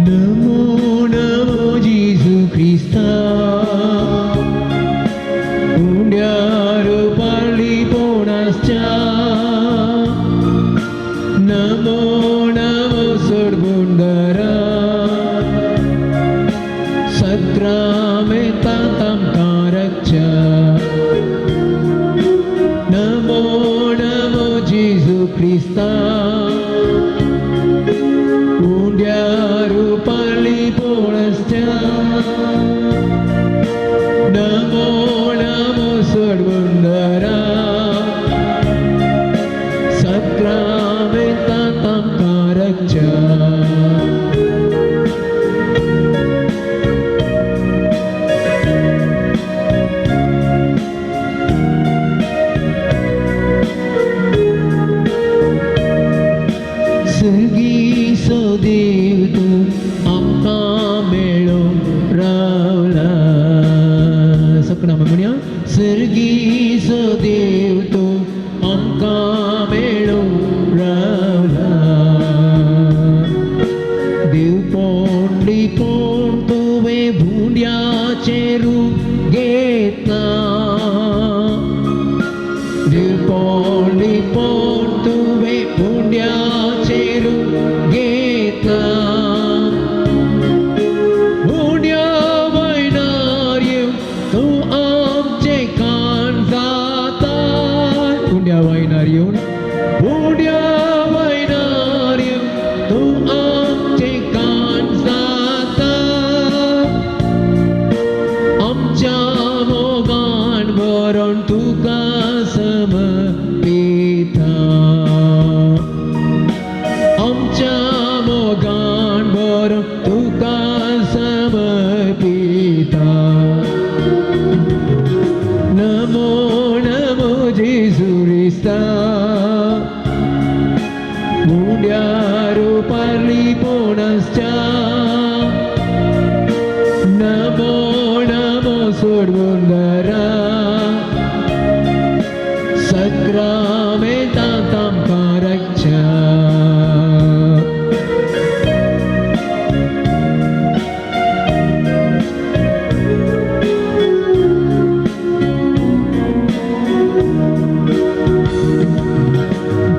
नमो नमो जेजू क्रिस्ता, उंड्यार पारलीपोणासच्या. नमो नमो सोडगुंडरा, सक्रामेंतांत आमकां रक्षा. नमो नमो जेजू क्रिस्ता, उंड्यार पारलीपोणासच्या. नमो नमो सोडगुंडरा, सक्रामेंतांत आमकां रक्षा. सर्गी सदेव तूं आमकां मेळोंक रावला. सगळ्यां म्हणया, सर्गी सदेव तूं आमकां मेळोंक रावला. देवपोण लिपोण तुवें भुंड्याचें रूप घेतलां. देवपोण लिपोण तुवें भुंड्याचें रूप घेतलां. भुंड्या वयनार येवन तूं आमचें खाण जाता. भुंड्या वयनार येवन, भुंड्या वयनार येवन तूं आमचें खाण जाता. आमच्या मोगान भरोन तुका समर्पिता. आमच्या मोगान भरोन तुका समर्पिता. नमो नमो जेजू क्रिस्ता, उंड्यार पारलीपोणासच्या. नमो नमो सोडगुंडरा, सक्रामेंतांत आमकां रक्षा.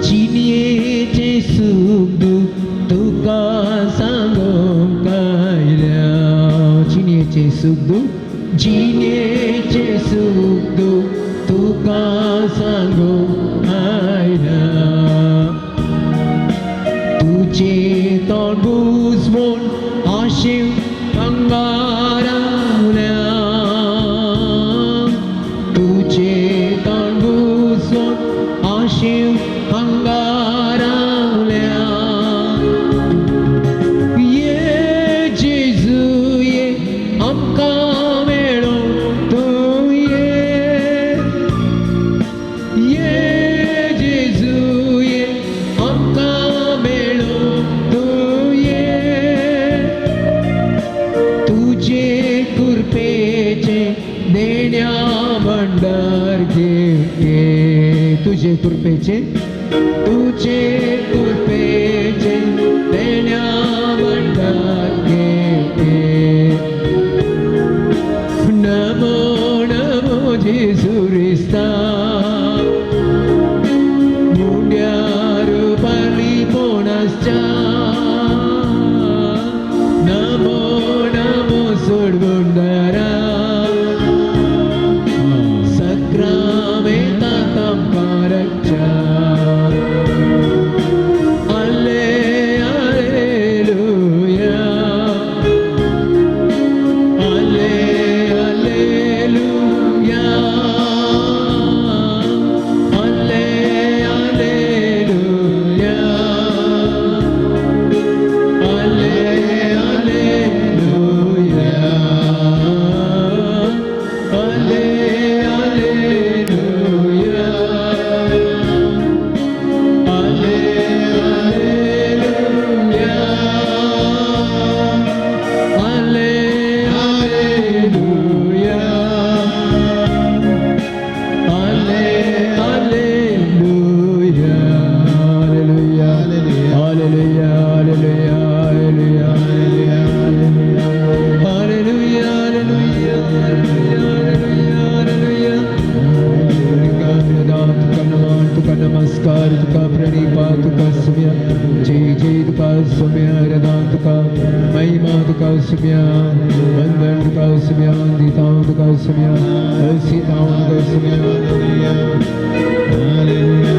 जिणयेचें सूख दूख तुका सांगूंक आयल्या. जिणयेचें सूख दूख, जिणयेचें सूख दूख तुका सांगूंक आयल्या. तुजें तोंड बुजवून आशिव अंगारावल्या. तुजें तोंड बुजवून आशिव अंगारावल्या. ये जेजू ये, आमकां मेळोंक तूं ये. ये जेजू ये, आमकां मेळोंक तूं ये. तुजे कृपेचे देण्या भंडार घेवन ये. तुजे कृपेचे, तुजे कृपेचे देण्या भंडार घेवन ये. नमो नमो जेजू क्रिस्ता, मुंड्यार पारलीपोणासच्या. नमो नमो सोडगुंडरा, सक्रामेंतांत आमकां रक्षा. तुका, महिमा तुका सुम्या, वंदन तुका सुम्या, दिताव तुका सुम्या, हर्षिताव तुका सुम्या. Hallelujah, hallelujah, hallelujah.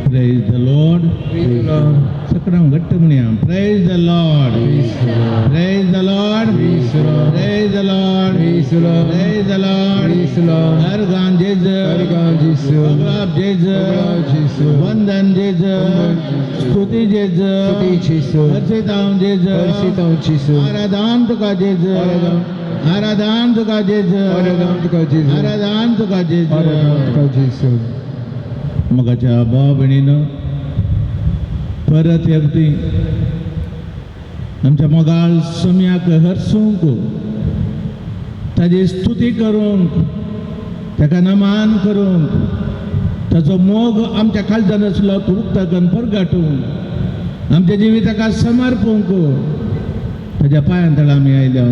Praise the Lord. Praise the Lord. सगळ्यांक घट्ट म्हणया, Praise the Lord. Praise the Lord. Praise the Lord. Praise the Lord. Praise the Lord. Praise the Lord. Praise the Lord. Praise the Lord. हरगान जेजू. हरगान जेजू. अगलाब जेजू. अगलाब जेजू. वंदन जेजू. वंदन जेजू. स्तुती जेजू. स्तुती जेजू. हर्षितांव जेजू. हर्षितांव जेजू. आराधन तुका जेजू. आराधन. आराधन तुका जेजू. आराधन तुका जेजू. आराधन तुका जेजू. आराधन तुका जेजू. मोगाच्या भाव भयणीनो, परत एकदी आमच्या मोगाळ सम्याक हरसूंक, ताजी स्तुती करूंक, ताका नमान करूंक, ताचो मोग आमच्या काळजान आसलो तो उक्ताकन परगाटूंक, आमच्या जिविताका समर्पूंक ताज्या पांयां तळा आमी आयल्या.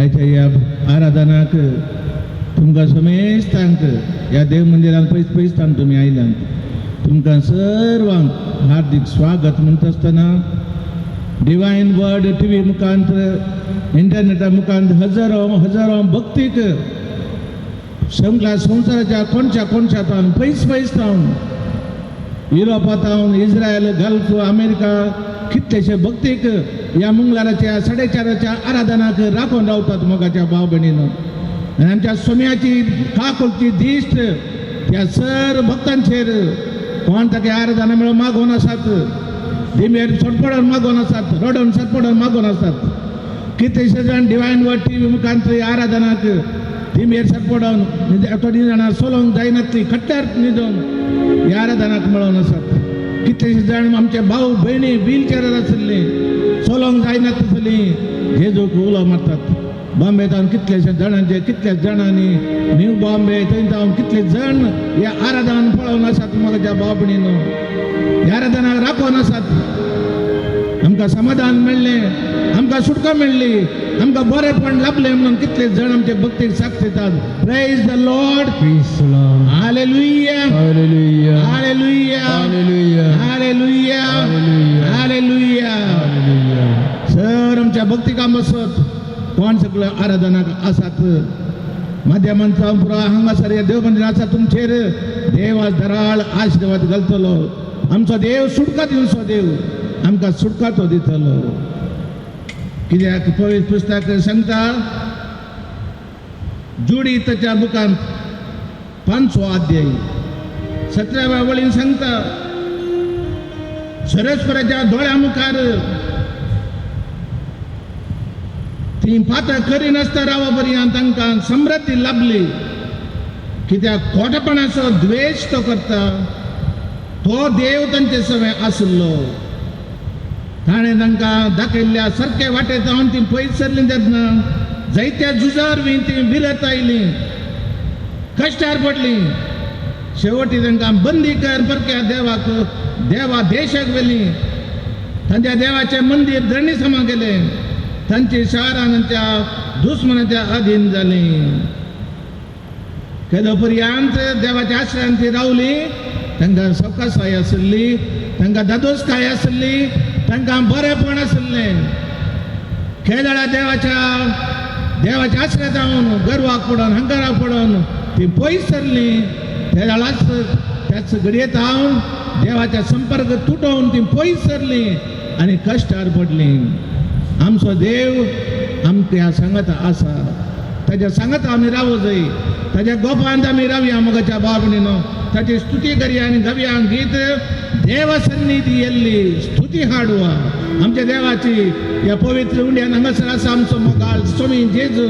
आयच्या ह्या आराधनाक तुमकां समेस्तांक, ह्या देव मंदिरान पयस पयस तुमी आयल्यात, तुमकां सर्वांक हार्दिक स्वागत म्हणटा आसतना, डिवायन वर्ड टी व्ही मुखांत, इंटरनेटा मुखांत हजारो हजारो भक्तीक सगळ्या संवसाराच्या कोणच्या कोणच्या पयस पयस जावन, युरोपांत, इस्रायल, गल्फ, अमेरिका, कितलेशे भक्तीक ह्या मंगळाराच्या 4:30च्या आराधनाक राखून रावतात मोगाच्या भाव भयणीनो. आनी आमच्या सोम्याची काकुळची दिश्ट त्या सर भक्तांचेर, कोण ताका आराधना मेळून मागोवन आसात, दिमेर सडपडून मागोवन आसात, रडून सडपडून मागोवन आसात. कितलेशे जाण डिवायन वर्ड टी व्ही मुखांत आराधनाक दिमेर सडपडून, थोडीं जाणां सोलोंक जायनातली खट्ट्यार न्हिदोन ह्या आराधनाक मेळोवन आसात. कितलेशे जाण आमचे भाव भयणी व्हील चेअरार आशिल्ली, चलोंक जायनासली, जेजूक उलो मारतात. बॉम्बे जावन कितलेशे जाणांचे, कितले जाणांनी न्यू बॉम्बे थंय जावन कितले जाण हे आराधन पळोवन आसात. म्हज्या भाव भयणीनो, ह्या आराधनाक राखोवन आसात. आमकां समाधान मेळ्ळें, आमकां सुटका मेळ्ळी, आमकां बरेपण लाभलें म्हणून कितले जाण आमचे भक्तीक साक्ष दितात. Praise the Lord. Praise the Lord. Hallelujah. Hallelujah. Hallelujah. Hallelujah. Hallelujah. Hallelujah. Hallelujah. Hallelujah. Sir आमच्या भक्तिकाम बसत कोण सगळं आराधनाक आसात, माध्यमांचा पुरा हांगासर ह्या देव मंदिर आसा, तुमचेर देव आज दराळ आशिर्वाद घालतलो. आमचो देव सुटका दिवचो देव, आमकां सुटका तो दितलो. कित्याक पवित्र पुस्तक सांगता, जुडीतच्या बुकांत 5वो अध्याय 17व्या वळीन सांगता, सरस्वराच्या दोळ्या मुखार ती पात्रां करिनासतना रावा पर्यंत तांकां समृद्धी लाभली. कित्याक खोटेपणाचो द्वेश तो करता, तो देव तांचे सवें आसलो. ताणें तांकां दाखयल्ल्या सारके वाटेत जावन ती पयस सरलीं तेन्ना जायत्या झुजार बी ती विरत आयली, कश्टार पडली. शेवटी तांकां बंदी कर परक्या देवाक देवा देशाक व्हेली. तांच्या देवाचें मंदीर धरणी समा केलें. तांची शारां तांच्या दुस्मनाच्या अधीन जालीं. केदो पर्यंत देवाच्या आश्रयान ती रावली, तांकां सवकासाय आसली, तांकां दादोसकाय आसली, तांकां बरेपण आसलें. खेदळा देवाच्या देवाच्या आश्रयात जावन गर्वाक पडून, हंकाराक पडून ती पयस सरली. त्या वेळाच त्याच घडयेत हांव देवाच्या संपर्क तुटोवन ती पयस सरली आनी कश्टार पडली. आमचो देव आमच्या सांगात आसा, ताच्या सांगात आमी रावो जाय, ताच्या गोपांत आमी रावया. मोगाच्या बाबणीनो, ताची स्तुती करया आनी गावया गीत, देव सन्निधी स्तुती हाडुवा आमच्या देवाची. ह्या पवित्र उंड्यान हांगासर आसा आमचो मोगाळ स्वामी जेजू.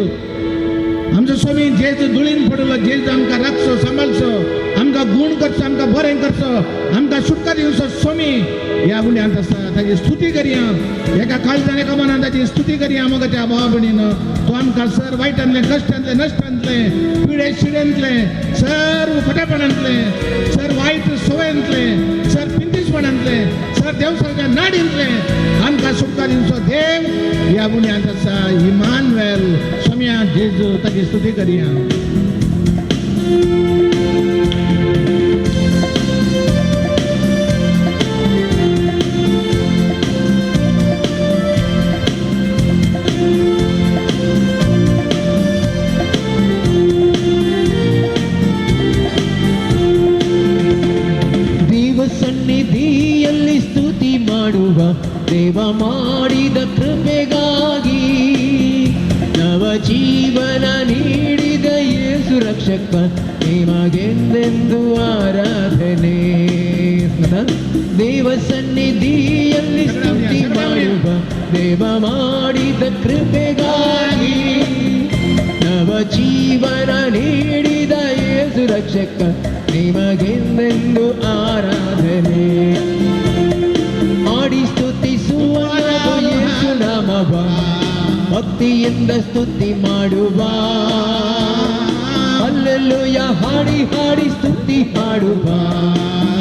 आमचो स्वामी जेजू धुळीन पडलो जेजू आमकां राखचो, सांबाळचो, आमकां गूण करचो, आमकां बरें करचो, आमकां सुटका दिवचो स्वामी ह्या गुण्यांत आसा. ताची स्तुती करया एका काळजान, एका मनान ताची स्तुती करया. मोगाच्या भावा भयणीनो, तो आमकां सर वायटांतलें, कश्टांतलें, नश्टांतलें, पिडे शिडेंतलें, सर्व खोटेपणांतलें, सर वायट सवयेंतलें, सर पिंतीसपणांतलें, सर सर देव सारक्या नाडींतले आमकां सुटका दिवचो देव ह्या बुन्यांत आसा इमानुएल सोम्या जेजू ताची स्तुती करया. ದೇವ ಸನ್ನಿಧಿಯಲ್ಲಿ ಸ್ತುತಿ ಮಾಡುವ, ದೇವ ಮಾಡಿದ ಕೃಪೆಗಾಗಿ, ನವ ಜೀವನ ನೀಡಿದ ಯೇಸು ರಕ್ಷಕ ನಿಮಗೆಂದೆಂದು ಆರಾಧನೆ. ದೇವ ಸನ್ನಿಧಿಯಲ್ಲಿ ಸ್ತುತಿ ಮಾಡುವ, ದೇವ ಮಾಡಿದ ಕೃಪೆಗಾಗಿ, ನವ ಜೀವನ ನೀಡಿದ ಯೇಸು ರಕ್ಷಕ ನಿಮಗೆಂದೆಂದು ಆರಾಧನೆ. ಆಡಿ ಸ್ತುತಿಸುವ ಯೇಸು ನಾಮವ, ಭಕ್ತಿಯಿಂದ ಸ್ತುತಿ ಮಾಡುವ. ಅಲ್ಲೆಲ್ಲೂಯ ಹಾಡಿ ಹಾಡಿ ಸ್ತುತಿ ಹಾಡುವ,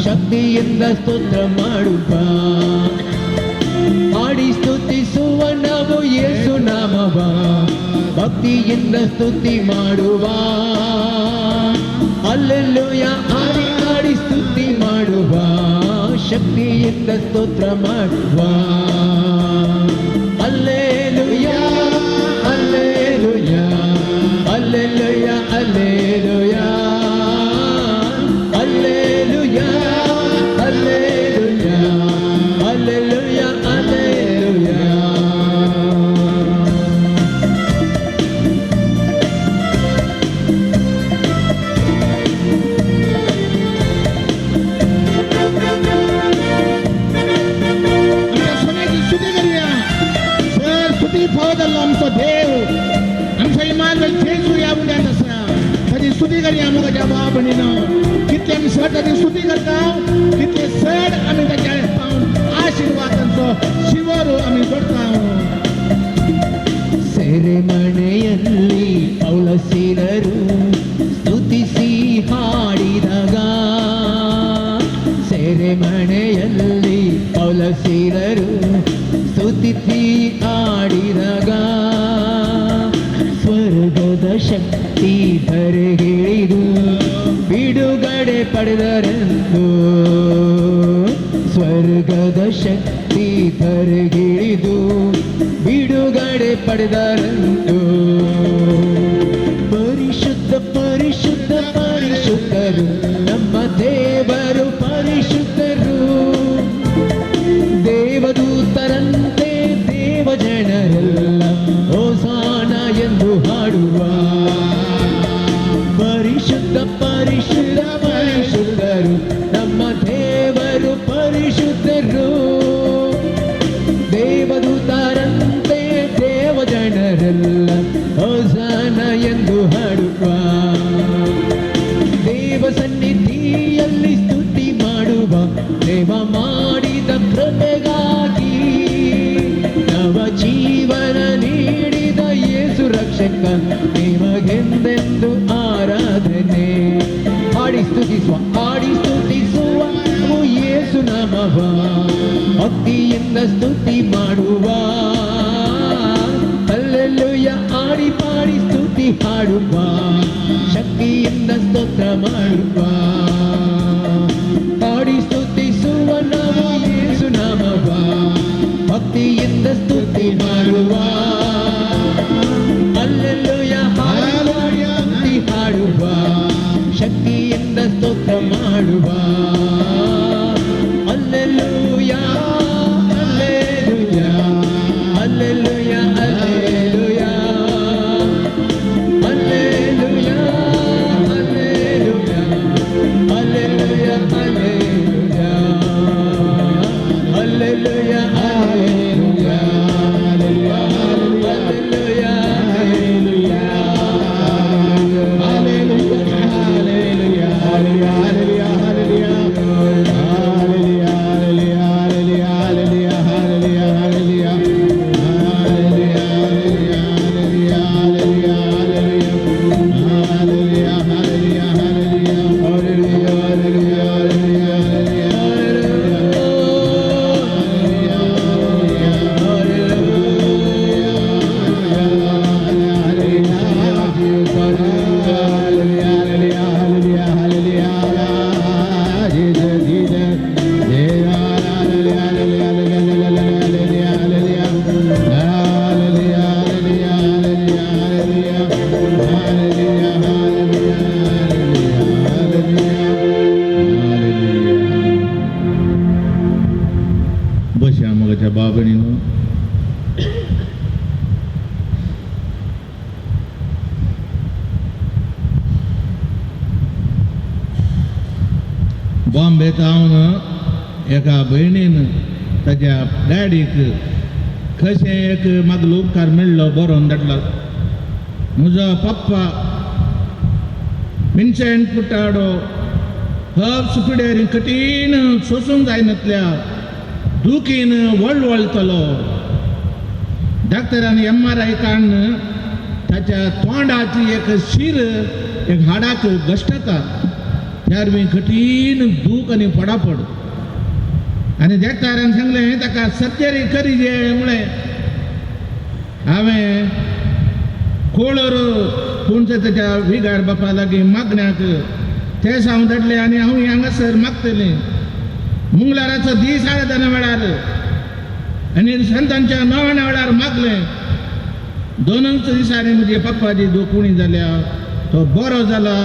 ಶಕ್ತಿಯಿಂದ ಸ್ತೋತ್ರ ಮಾಡುವ. ಹಾಡಿ ಸ್ತುತಿಸುವ ನಾವು ಯೇಸು ನಾಮವ, ಭಕ್ತಿಯಿಂದ ಸ್ತುತಿ ಮಾಡುವ. ಅಲ್ಲೆಲ್ಲೂಯ ಹಾಡಿ ಹಾಡಿ ಸ್ತುತಿ ಮಾಡುವ, ಶಕ್ತಿಯಿಂದ ಸ್ತೋತ್ರ ಮಾಡುವ. ಅಲ್ಲೇಲುಯ, ಅಲ್ಲೇಲುಯ, ಅಲ್ಲೆಲ್ಲುಯ, ಅಲ್ಲೇಲುಯ, ಅಲ್ಲೇಲುಯ, ಅಲ್ಲೇಲುಯ, ಅಲ್ಲೆಲ್ಲುಯ, ಅಲ್ಲೇಲುಯ. आमच्या सोन्याची स्तुती करूया. सर स्तुती फावो जाल्लो आमचो देव, आमचो इमानुएल जेजू ह्या बुन्यांत आसा. ताची स्तुती करूया मोगाच्या भाव भयणीनो. कितले आमी सर ताची स्तुती करता, तितले सर आमी ताच्या पावन आशिर्वादांचो शिवर आमी करता. ಸೆರೆಮನೆಯಲ್ಲಿ ಪೌಲಸೀಲರು ಸ್ತುತಿಸಿ ಹಾಡಿದಾಗ, ಸೆರೆಮನೆಯಲ್ಲಿ ಪೌಲಸೀಲರು ಸ್ತುತಿಸಿ ಹಾಡಿದಾಗ, ಸ್ವರ್ಗದ ಶಕ್ತಿ ಧರೆಗಿಳಿದು ಬಿಡುಗಡೆ ಪಡೆದರೆಂದು, ಸ್ವರ್ಗದ ಶಕ್ತಿ ಧರೆಗಿಳಿದು ಬಿಡುಗಡೆ ಪಡೆದರೆಂದು. ಪರಿಶುದ್ಧ, ಪರಿಶುದ್ಧ, ಪರಿಶುದ್ಧರು ನಮ್ಮ ದೇವರು ಪರಿಶುದ್ಧರು. ದೇವದೂತರಂತೆ ದೇವಜನರೆಲ್ಲ ಹೋಸಾನ ಎಂದು ಹಾಡುವ. ಪರಿಶುದ್ಧ, ಪರಿಶುದ್ಧ, ಪರಿಶುದ್ಧರು ನಮ್ಮ ದೇವರು ಪರಿಶುದ್ಧರು. ದೇವದೂತರಂತೆ ದೇವಜನರೆಲ್ಲ ಹೋಸಾನ ಎಂದು ಹಾಡುವ. ದೇವ ಸನ್ನಿಧಿಯಲ್ಲಿ ಸ್ತುತಿ ಮಾಡುವ, ದೇವ ಮಾಡಿದ ಕೃಪೆಗಾಗಿ, ನವ ಜೀವನ ನೀಡಿದ ಯೇಸು ರಕ್ಷಕ ನಿಮಗೆಂದೆಂದು ಆರಾಧನೆ. ಹಾಡಿ ಸ್ತುತಿಸುವ, ಹಾಡಿ ಸ್ತುತಿಸುವ ಯೇಸು ನಾಮವ, ಭಕ್ತಿಯಿಂದ ಸ್ತುತಿ ಮಾಡುವ. ಅಲ್ಲೆಲ್ಲೂಯ ಆಡಿ ಪಾಡಿ ಸ್ತುತಿ ಹಾಡುವ, ಶಕ್ತಿಯಿಂದ ಸ್ತೋತ್ರ ಮಾಡುವ. ಹಾಡಿ ಸ್ತುತಿಸುವ ನಾವು ಯೇಸು ನಾಮವ, ಭಕ್ತಿಯಿಂದ ಸ್ತುತಿ ಮಾಡುವ. ಅಲ್ಲೆಲ್ಲೂಯ ಹಾಡಿ ಪಾಡಿ ಸ್ತುತಿ ಹಾಡುವ, ಶಕ್ತಿಯಿಂದ ಸ್ತೋತ್ರ ಮಾಡುವ. Alleluia, alleluia, alleluia, alleluia, alleluia, Bombay जावन एका भयणीन ताज्या डॅडीक कशें एक म्हाका उपकार मेळ्ळो बरोवन धाडलो. म्हजो पप्पा विन्सेंट पुट्टाडो हब सुपिडेर कठीण सोसूंक जायनातल्या दुखीन वळवळतलो. डॉक्टरान एमआरआय काडून ताच्या तोंडाची एक शीर एक हाडाक घश्टता, त्या कठीण दूख आनी पडापड. आनी डॉक्टरान सांगलें ताका सर्जरी करी जे म्हळें. हांवें कोळर पूण ताच्या विगार बापा लागीं मागण्याक ते हांव धाडले आनी हांव हांगासर मागतलें. मंगळाराचो दीस आराधना वेळार आनी संतांच्या नव्या वेळार मागलें. दोनूच दिसांनी म्हजी पप्पाची दूख उणी जाल्या, तो बरो जाला.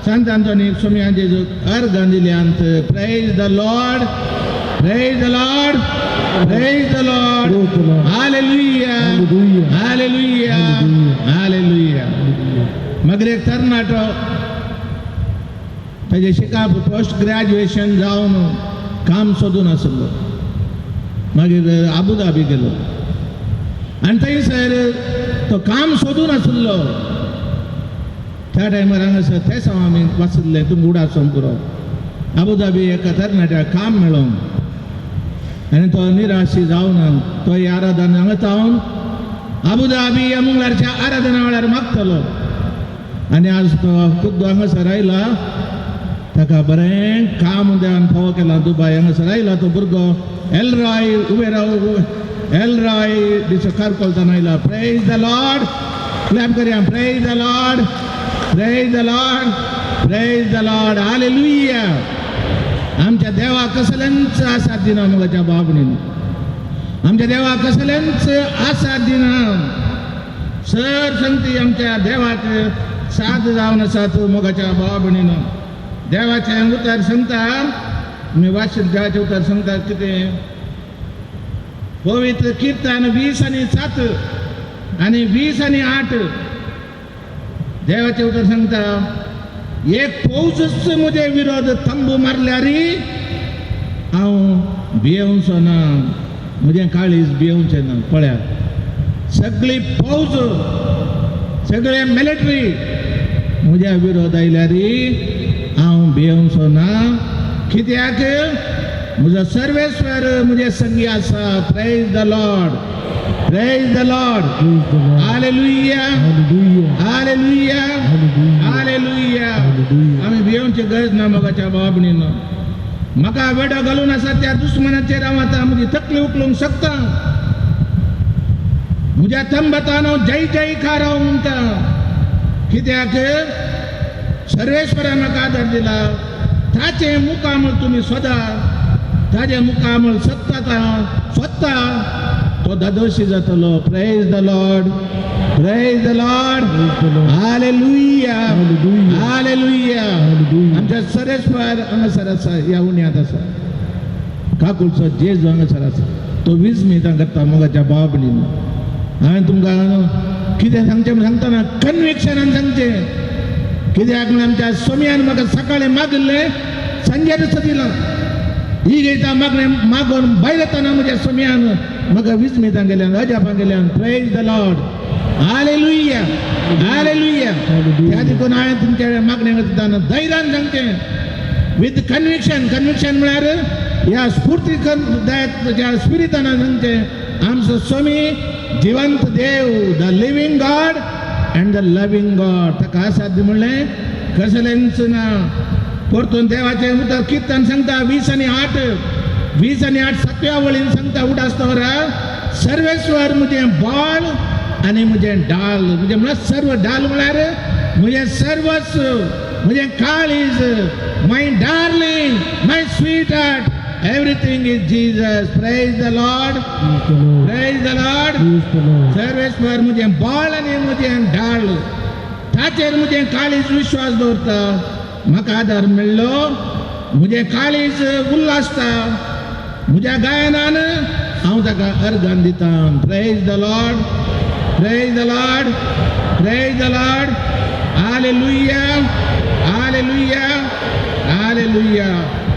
संत आंतोनी सोमया जेजूक अर्गां दिल्यांत. Praise the Lord, praise the Lord, praise the Lord. Praise the Lord. Hallelujah, Hallelujah. Hallelujah, Hallelujah. Hallelujah. Hallelujah. मगीर एक तरणाटो ताजें शिकप पोस्ट ग्रॅज्युएशन जावन काम सोदून आसलो. मागीर आबुधाबी गेलो आनी थंयसर तो काम सोदून आसलो. त्या टायमार हांगासर तें हांव आमी वाचिल्लें, तुमकां उडास पुरो. आबुधाबी एका तरणाट्याक काम मेळोन आनी तो निराशी जावन तो ही आराधना हांगा जावन आबुधाबी ह्या मंगळारच्या आराधना वेळार मागतलो. आनी आज तो खुद्द हांगासर आयला, ताका बरें काम देवान फावो केलां. दुबाय हांगासर आयला तो भुरगो एलराय उबे राव, एलराय दिसो कारकोलतान आयला. Praise the Lord, clap करया. Praise the Lord, praise the Lord, praise the Lord. Hallelujah. आमच्या देवा कसलेंच आसात दिना मोगाच्या बाबणीन, आमच्या देवा कसलेंच आसात दिना. सर संगती आमच्या देवाक साथ जावन आसात मोगाच्या बाबणीन. देवाचें उतर सांगता मी वाचन, देवाचें उतर सांगता कितें? पवित्र किर्तन 20 आनी 7 आनी 20 आनी 8. देवाचें उतर सांगता, एक फौजच म्हजे विरोध तंबू मारल्यार हांव भियेवचो ना, म्हजें काळीज भियेवचें ना. पळया, सगळी फौज सगळे मिलिटरी म्हज्या विरोध आयल्यार हांव भियेवचो ना. कित्याक? म्हजो सर्वेश्वर म्हजे संगी आसा. Praise the Lord, praise the Lord. Praise the Lord. Hallelujah, Hallelujah. Hallelujah, Hallelujah. Hallelujah. Hallelujah. आमी भियेवची गरज ना मोगाच्या बाबणीन. म्हाका वेडो घालून आसा त्या दुस्मनाचेर हांव आतां म्हजी तकली उखलूंक शकता. म्हज्या तंबतान हांव जय जयकार हांव म्हणटा. कित्याक? सर्वेश्वरान म्हाका आदार दिला. ताचें मुखामळ तुमी सोदा, ताजें मुखामळ सत्ता सोदता तो दादोशी जातलो. Praise the Lord, praise the Lord. Praise the Lord. Hallelujah, Hallelujah. Hallelujah. Hallelujah. आमच्या सरेश्वर हांगासर आसा, ह्या उण्यांत आसा. काकुलचो जेजू हांगासर आसा, तो विस्मितां करता मोगाच्या बाबणीन. हांवें तुमकां कितें सांगचें म्हूण सांगतना कन्विक्शनान सांगचें. कित्याक म्हळ्यार आमच्या सोमयान म्हाका सकाळीं मागिल्लें, सांजेरूच दिलां. ही घेता मागणें मागून भायर येतना म्हज्या सोमयान म्हाका विस्मितां गेल्यान, अजापां गेल्यान. Praise the Lord, hallelujah, hallelujah. Hallelujah. त्या देखून हांवें तुमच्या मागणें करतना धैर्यान सांगचें, विथ कन्विक्शन. कन्विक्शन म्हळ्यार ह्या स्फूर्ती ज्या स्पिरितान सांगचें, आमचो स्वामी जिवंत देव, the living God and the loving God. ताका आसात म्हणलें कसलेंच ना. परतून देवाचें उतर किर्तन सांगता 20 आनी 8, 20 आनी 8 सातव्या वळीन सांगता, उडास दवरा, सर्वेश्वर म्हजें बळ आनी म्हजें डाल. म्हजें म्हळ्यार सर्व, डाल म्हळ्यार म्हजें सर्वस्व, म्हजें काळीज, my darling, my sweetheart, everything is Jesus. Praise the Lord, Praise the Lord. Praise the Lord. Praise the Lord. Sarveshwar म्हजें बळ आनी म्हजें ढाल, ताचेर म्हजें काळीज विश्वास दवरता. म्हाका आदार मेळ्ळो, म्हजें काळीज उल्हासता. म्हज्या गायनान हांव ताका अर्गान दिता. Praise the Lord, praise the Lord, praise the Lord. Hallelujah, hallelujah, hallelujah.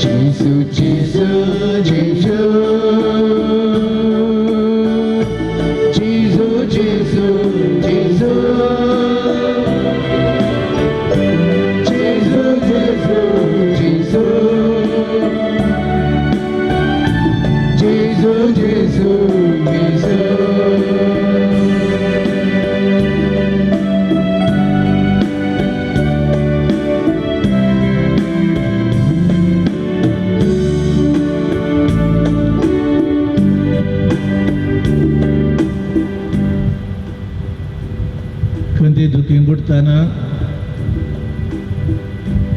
जेजू जेजू जेजू जेजू जेजू जेजू जेजू जेजू जेजू जेजू जेजू जेजू. खंय दुखी बुडटना,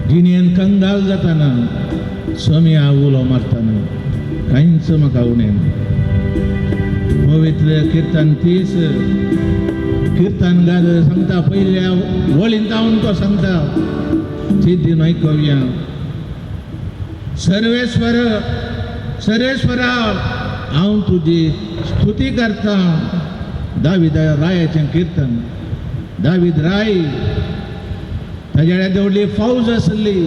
जिणेन कंगाल जाताना, स्वामी उलो मारताना कांयच म्हाका उणें ना. पवित्र किर्तन 30 किर्तनगार सांगता, पयल्या वळीन जावन तो सांगता, सिद्धी आयकुया. सर्वेश्वर सर्वेश्वरा, हांव तुजी स्तुती करता. दावीद रायाचें किर्तन. दावीद राय, ताज्या येदी व्हडली फौज आसली,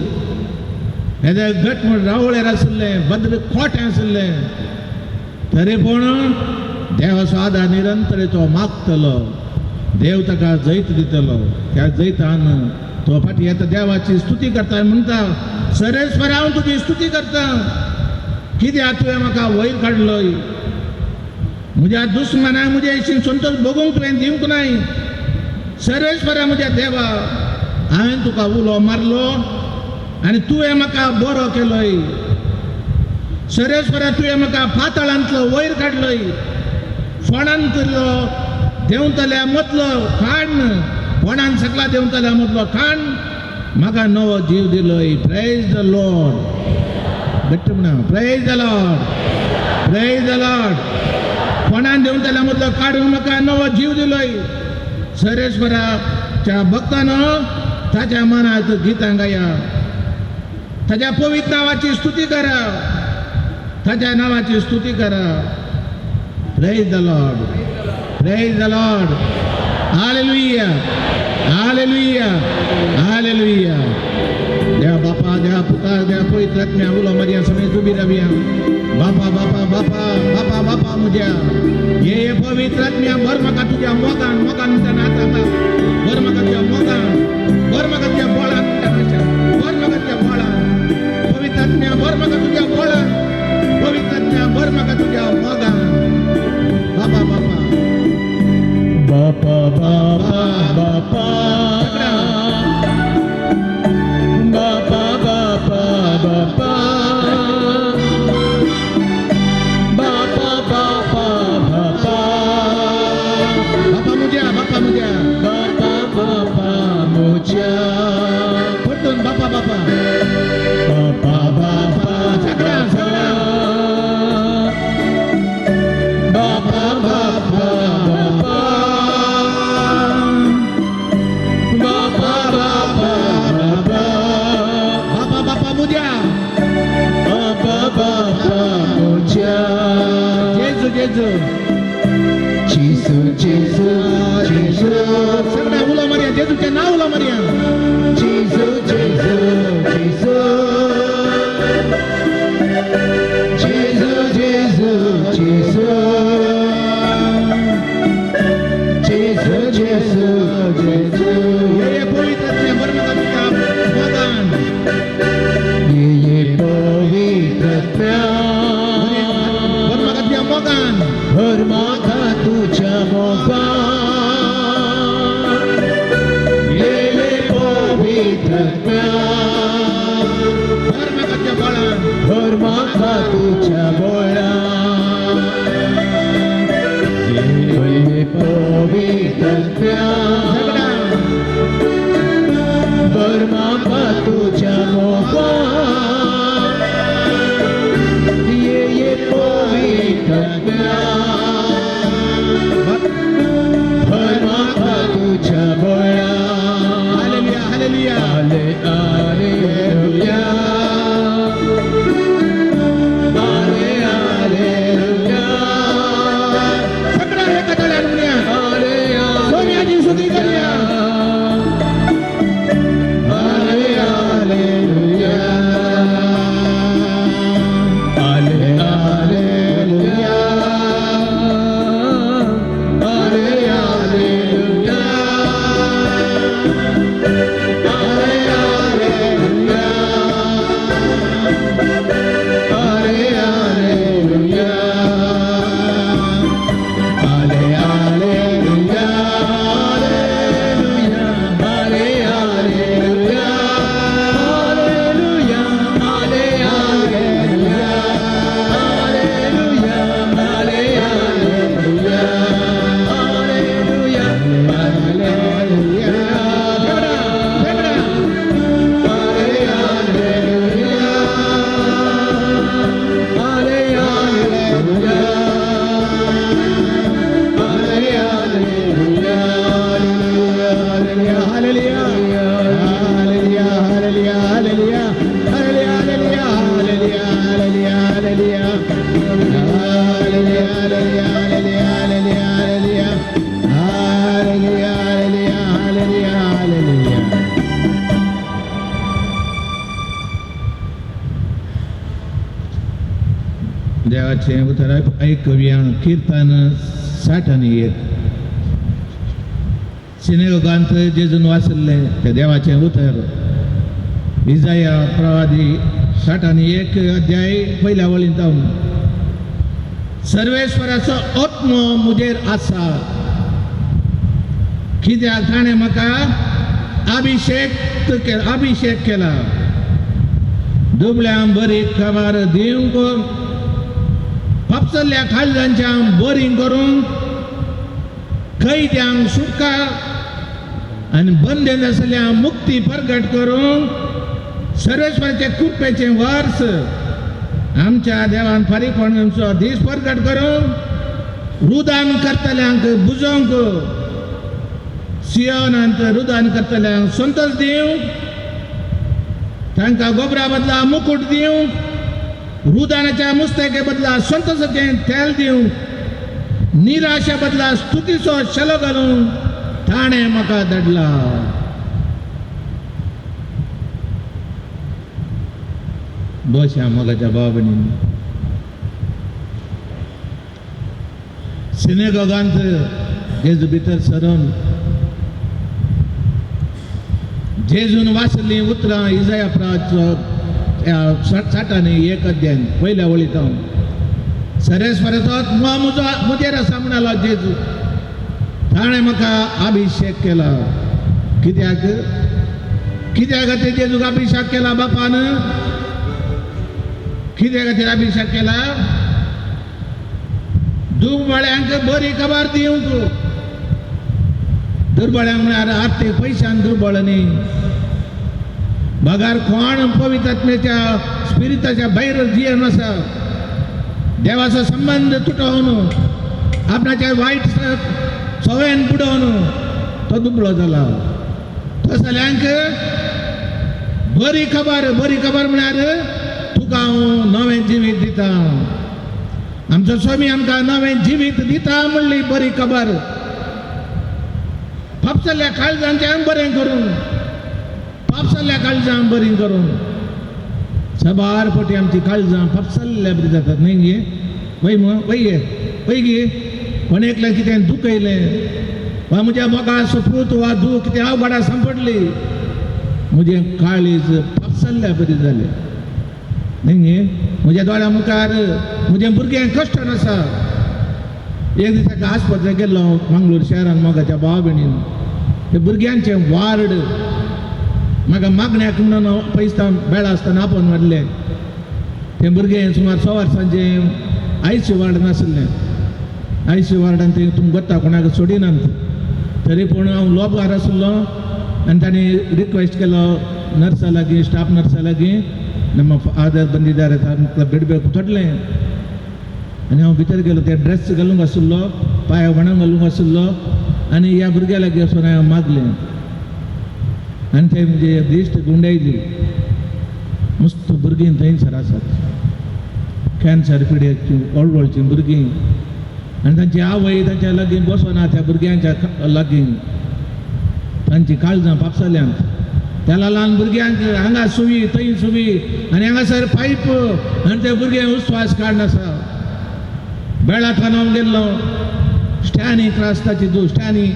येदे घट म्हण रावळेर आसलें, भद्र खोटें आसलें, तरी पूण देवाचो आदार निरंतर तो मागतलो. देव ताका जैत दितलो. त्या जैतान तो फाटी येता, देवाची स्तुती करता, म्हणटा, सर्वेश्वर, हांव तुजी स्तुती करता, कित्याक तुवें म्हाका वयर काडलोय. म्हज्या दुस्मानाक म्हज्या हयशीन संतोश भोगूंक तुवें दिवंक नाय. सर्वेश्वरा, म्हज्या देवा, हांवें तुका उलो मारलो आनी तुवें म्हाका बरो केलोय. सर्वेश्वरा, तुवें म्हाका पातळांतलो वयर काडलोय. फोंडांतलो देंवतल्या मदलो काड, फोंडान सकला देंवतल्या मदलो काड, म्हाका नवो जीव दिलोय. Praise the Lord. घट्ट म्हणा, Praise the Lord, praise the Lord. फोंडान देंवतल्या मदलो काडून म्हाका नवो जीव दिलोय. सर्वेश्वराच्या भक्तानो, ताच्या मनात गितां गाया, ताच्या पवित्र नावाची स्तुती करा, ताच्या नावाची स्तुती करा. Praise the Lord, praise the Lord. Hallelujah, hallelujah, hallelujah. देवा बापा, देवा पुता, देवा पवित्र आत्म्या, उलो मारया. सगळीं उबी रावया. बापा, बापा, बापा, बापा, बापा म्हज्या, ये ये पवित्र आत्म्या, भर म्हाका तुज्या मोगान. मोगान म्हणटा नाथा, भर म्हाका तुज्या मोगान, भर म्हाका तुज्या बळान म्हणटा, भर म्हाका तुज्या बळान. पवित्र आत्म्या, भर म्हाका तुज्या बळान. पवित्र आत्म्या, भर म्हाका तुज्या मोगान. बाबा, बाबा. बापा, बापा, बापा, बापा, बापा, बापा, बापा, बापा, बापा. बापा मुज्या, बापा मुज्या. बापा, बापा मुज्या. परतून, बापा, बापा. बापा, बापा. सगळ्या, सगळ्या. बापा, बापा, बापा, बापा, बापा, बापा. बापा, बापा मुज्या. बापा, बापा मुज्या. जेजू, जेजू. जेजू, जेजू, जेजू. सगळ्या उलो मारया, जेजूचें नाव उलो मारया. जेजू, जेजू, जेजू, जेजू, जेजू, जेजू, जेजू, जेजू, जेजू. ये ये पवित्र आत्म्या, भर म्हाका तुज्या मोगान. ये ये पवित्र आत्म्या, भर म्हाका तुज्या मोगान. भर म्हाका तुज्या मोगान. ये ये पवित्र आत्म्या, भर म्हाका तुज्या बळान. भर म्हाका तुज्या बळान. ये पवित्र आत्म्या, सगळ्या. भर म्हाका तुज्या मोगान. ये ये पवित्र आत्म्या, भर म्हाका तुज्या बळान. Hallelujah, hallelujah. आले आलेलुया, आले आलेलुया. सगळ्या एका ताळ्यान म्हणया. आले. सोन्याची स्तुती करूया. आले आलेलुया. देवाचें उतर आयकुया. किर्तन 61. सिनेगोगांत जेजून वाचिल्लें तें देवाचें उतर. इजाया प्रवादी 61 अध्याय पयल्या वळींत. सर्वेश्वराचो आत्मो म्हजेर आसा, कित्याक ताणें म्हाका अभिषेक केला दुबळ्यांक बरी खबर दिवंक, फापसल्ल्या काळजांच्या बरी करूंक, कैद्यांक सुटका आनी बंदेन आसल्या मुक्ती प्रगट करूंक, सर्वेश्वराचे कृपेचें वर्स, आमच्या देवान फारीकपणाचो दीस प्रगट करूंक, रुदान करतल्यांक बुजोवंक, सियोनांत रुदान करतल्यांक संतोष दिवंक, तांकां गोबरा बदला मुकूट दिवंक, रुदानाच्या मुस्तेके बदला संतोषाचें तेल दिवंक, निराशा बदला स्तुतीचो शेलो घालूंक ताणें म्हाका धाडला. बशा मोगाच्या भाव भयणींनी, सिनेगॉगांत जेजू भितर सरून जेजून वाचलीं उतरां इजाया प्राचो 61 अध्याय पयल्या वळींत. सरेस्वराचो म्हजो म्हजेर आसा म्हणालो जेजू, ताणें म्हाका अभिषेक केला. कित्याक कित्या खातीर जेजूक अभिषेक केला बापान? कित्या खातीर अभिषेक केला? दुर्बळ्यांक बरी खबर दिवंक. दुर्बळ्यांक म्हळ्यार आर्थीक पयशान दुर्बळ न्ही, बगार कोण पवित्र स्पिरिताच्या भायर जियेवन आसा, देवाचो संबंद तुटोवन आपणाच्या वायट सवयन बुडोवन तो दुबळो जाला. तसल्यांक बरी खबर. बरी खबर म्हळ्यार तुका हांव नवें जिवीत दिता, आमचो स्वामी आमकां नवें जिवीत दिता म्हणली बरी खबर. फापसल्ल्या काळजांचें बरें करून, फापसल्ल्या काळजां बरीं करून. सबार पटी आमची काळजां फापसल्ल्या बरी जातात न्ही गे? वय मग वय वय गे. कोण एकल्यान कितें दुखयलें वा म्हज्या मोगा सपूत वा दूख कितें अवघडा सांपडली, म्हजें काळीज फापसल्ल्या बरी जालें न्ही गे? म्हज्या दोळ्या मुखार म्हजें भुरगें कश्टान आसा. एक दीस एका आस्पत्रेक गेल्लो मंगळूर शहरान मोगाच्या भाव भयणीन, ते भुरग्यांचें वार्ड म्हाका मागण्याक म्हणून पयसता बेळा आसतना आपोवन व्हरलें. तें भुरगें सुमार 100 वर्सांचें आयसी वार्डान आशिल्लें. आयसी वार्डान तें तुमकां गोत्ता कोणाक सोडिनात, तरी पूण हांव लोबगार आशिल्लो आनी तांणी रिक्वेस्ट केलो नर्सा लागीं, स्टाफ नर्सा लागीं, ನಮ್ಮ फादर ಬಂದಿದ್ದಾರೆ ಬಿಡಬೇಕು ತೊಡಲೆ. आनी हांव भितर गेलो, ते ड्रेस घालूंक आशिल्लो, पांय वणंग घालूंक आशिल्लो आनी ह्या भुरग्या लागीं वचून हांवें मागलें आनी ते म्हणजे दिश्ट गुंडायली. मस्त भुरगीं थंयसर आसात, कॅन्सर पिड्याची व्हड भुरगीं, आनी तांची आवय तांच्या लागीं बसना, त्या भुरग्यांच्या लागीं तांची काळजां पापसल्यांत. त्या ल्हान भुरग्यांक हांगा सुवी थंय सुवी आनी हांगासर पायप आनी ते भुरगे उस्वास काडून आसा. बेळा थानावन गेल्लो स्टॅनी क्रास्ताची दू स्टॅनी,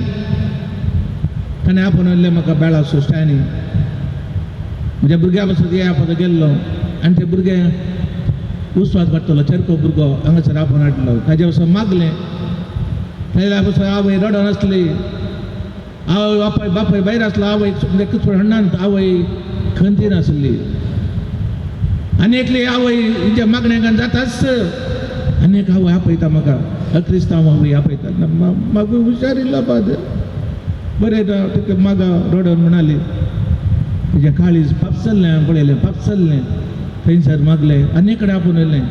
ताणें आपोवन व्हेल्लें म्हाका बेळाचो स्टॅनी. म्हज्या भुरग्या पासून या पद गेल्लो आनी ते भुरगे उस्वास काडटलो चरको भुरगो हांगासर आपोवन हाडलो. ताजे पासून मागलें, ताज्या पासून आवय रडोन आसली. आवय बापाय बापाय भायर आसलो, आवय एकच हण्णान आवय खंती नासली. आनी एकली आवय हिच्या मागण्याक जाताच आनी एक आवय आपयता म्हाका, क्रिस्तांव आवय आपयता, म्हाका हुशारिल्लो फादर बरें ना तुका मागा रडोन म्हणाली. तिजें काळीज पापसल्लें, हांवें पळयलें पापसल्लें. थंयसर मागलें आनी कडेन आपोवन येयलें,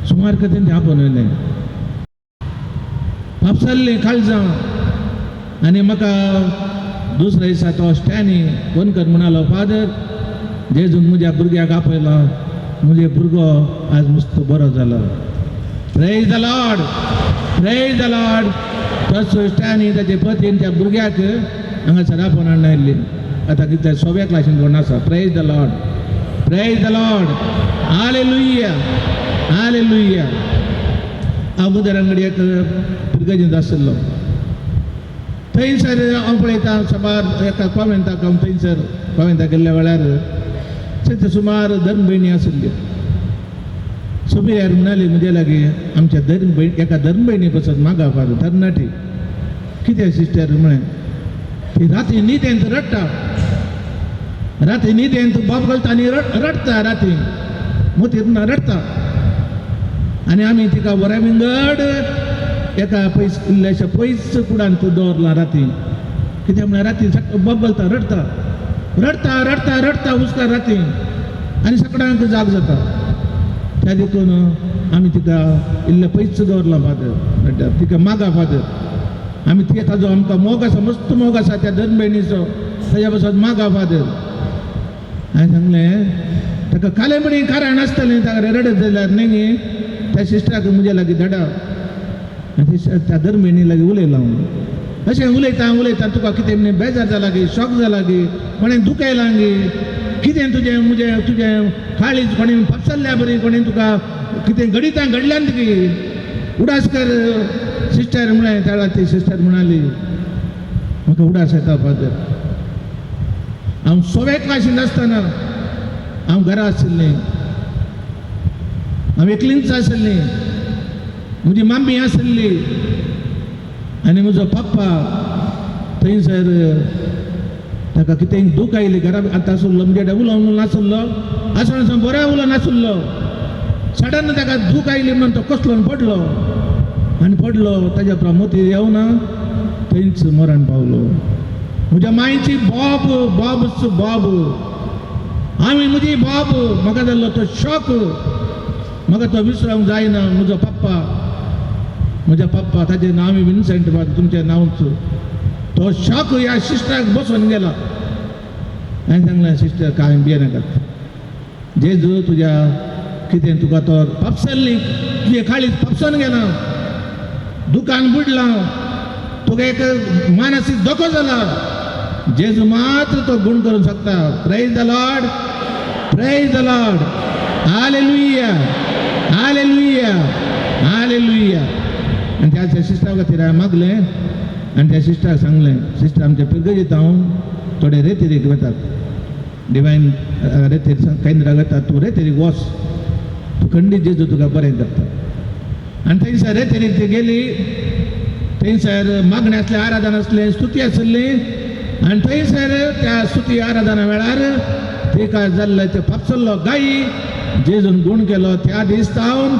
सुमार कडेन तें आपोवन येयलें. पापसल्लें काळजां. आनी म्हाका दुसऱ्या दिसा तो स्टॅनी फोन कर म्हणालो, फादर जेजून म्हज्या भुरग्याक आपयलो, म्हजे भुरगो आज मस्त बरो जालो. Praise the Lord, praise the Lord. तसो स्टॅनी ताचे पतीन त्या भुरग्याक हांगासर आपोवन हाडून आयिल्ली. आतां कितें सव्या क्लासीन कोण आसा. Praise the Lord, praise the Lord, hallelujah. Hallelujah. हांव मुदर अंगडी एक पिरगजींत आशिल्लो. थंयसर हांव पळयता साबार एका कॉवेंताक, हांव थंयसर कॉवेंताक गेल्ल्या वेळार थंय सुमार धर्म भयणी आशिल्ल्यो. सुबेदार म्हणाले म्हजे लागीं, आमच्या धर्म भयण एका धर्म भयणी पसत मागा फादर. तरणाटी. कितें सिस्टर म्हळें. ती राती न्हिदेंत रडटा, राती न्हिदेंत बोब घालता आनी रडटा, राती मोतीत ना रडटा. आनी आमी तिका बऱ्या विंगड एका पयस इल्ल्याशा पयस कुडांत दवरलां राती. कित्याक म्हळ्यार राती बोब घालता, रडटा रडटा रडटा रडटा हुस्कार राती आनी सगळ्यांक जाग जाता. त्या देखून आमी तिका इल्लें पयस दवरलां फादर. रडटा, तिका मागा फादर. आमी ते ताजो आमकां मोग आसा, मस्त मोग आसा त्या धर्म भयणीचो, ताज्या पासत मागा फादर. हांवें सांगलें, ताका कालेबणी कारण आसतलें ताका रडत जाल्यार न्ही गे. त्या सिस्टराक म्हज्या लागीं धाडा. आनी त्या धर्म भयणी लागीं उलयलां हांव. अशें उलयता उलयता, तुका कितें म्हणे बेजार जाला गे, शॉक जाला गे, कोणें दुखयलां गे, कितें तुजें म्हजें तुजें काळीज कोणें पपसल्ल्या बरी, कोणें तुका कितें घडितां घडल्यान गे, उडास कर सिस्टर म्हळें. त्या ती सिस्टर म्हणाली, म्हाका उडास येता फादर. हांव सवे क्लासींत आसतना हांव घरा आशिल्लें. हांव एकलींच आशिल्लीं. म्हजी मम्मी आशिल्ली आनी म्हजो पप्पा थंयसर ताका कितें दूख आयली. घरा आतां आसलो, म्हणजे उलोवन नासलो, आसून बरें उलोवन नासलो. सडन ताका दूख आयली म्हणून तो कसलो पडलो आनी पडलो. ताज्या उपरांत मोती येवना थंयच मरण पावलो. म्हज्या मांयची बोब, बोबच बोब. आमी म्हजी बोब, म्हाका जाल्लो तो शॉक म्हाका तो विसरोंक जायना. म्हजो पप्पा, म्हज्या पप्पा, ताजें नांव विन्सेंट फादर, तुमचें नांवच. तो शॉक ह्या सिस्टराक बसून गेला. हांवें सांगलें, सिस्टर, कांय भियेनाकात. जेजू तुज्या कितें तुका तो पापसल्ली, तुजें काळीज पापसून गेला, दुकान बुडलां, तुका एक मानसीक धोको जाला, जेजू मात्र तो गुण करूंक शकता. Praise the Lord, praise the Lord. Hallelujah, hallelujah, hallelujah. आनी त्या सिस्टरा खातीर हांवें मागलें आनी त्या सिस्टराक सांगलें, सिस्टर, आमच्या पिरगजीत हांव थोडे रेतिरीक वतात, डिवायन रेतीर केंद्राक वतात. तूं रेतिरीक वच, तूं खंडीत जेजू तुका बरें करता. आनी थंयसर रेतिरीक ती गेली. थंयसर मागणें आसलें, आराधना आसलें, स्तुती आसली. आनी थंयसर त्या स्तुती आराधना वेळार तिका जाल्लें ते फापसल्लो गायी जेजून गुण केलो. त्या दीस सावन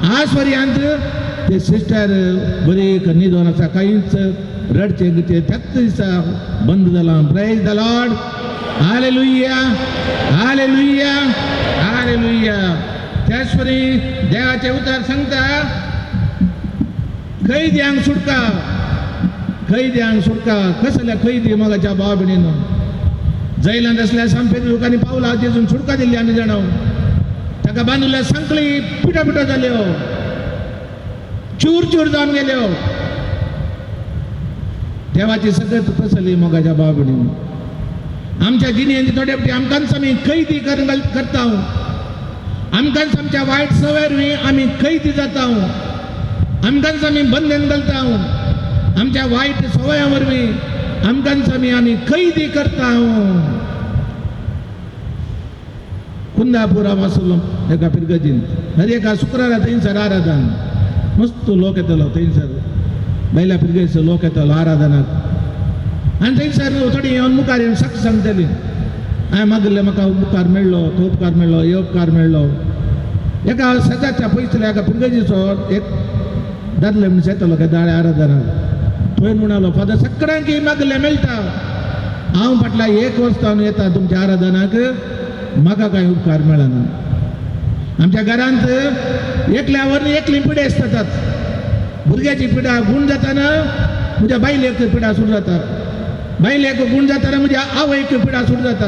आज पर्यंत ते सिस्टर बरी न्हिदोन आसा. कांयच रडचें गिचें त्याच दिसा बंद जालां. Praise the Lord. Hallelujah, hallelujah, hallelujah. त्याच परी देवाचें उतर सांगता, कैद्यांक सुटका, कैद्यांक सुटका. कसल्या कैदी मोगाच्या भाव भयणीनो? जैलांत आसल्या सांपेत लोकांनी पावला जेजून सुटका दिल्ली आमी जाणाव. ताका बांदिल्ल्या सांखळी पिठो पिठो जाल्यो, चूर चूर जावन गेल्यो. देवाची सगळ्यात तसली मोगाच्या भाव भयणीनो, आमच्या जिणेंत थोडे फावटी आमकांच आमी कैदी करता. आमकांच आमच्या वायट सवय आमी कैदी जाता. आमकांच आमी बंधन घालता. आमच्या वायट सवयां वरवीं आमकांच आमी आमी कैदी करता. कुंदापूर हांव आसलो एका पिरगजीन. हर एका शुक्रारा थंयसर आराधन, मस्त लोक येतालो थंयसर. बायल्या पिरगेचो लोक येतालो आराधनाक. आनी थंयसर थोडी येवन मुखार येवन साक्ष सांगताली, हांवें मागिल्लें, म्हाका उपकार मेळ्ळो, तो उपकार मेळ्ळो, हे उपकार मेळ्ळो. एका शेजारच्या पयसुल्ल्या एका पिरगजीचो एक दादले मनीस येतालो काय दाळे आराधनाक. थंय म्हणालो, फादर, सगळ्यांक मागलें मेळटा. हांव फाटल्या एक वर्स जावन येता तुमच्या आराधनाक, म्हाका कांय उपकार मेळना. आमच्या घरांत एकल्यावर एकली पिडा आसतात. भुरग्याची पिडा गुण जाताना म्हज्या बायलेक पिडा सुरू जाता. बायलेक गुण जाताना म्हज्या आवयक पिडा सुरू जाता.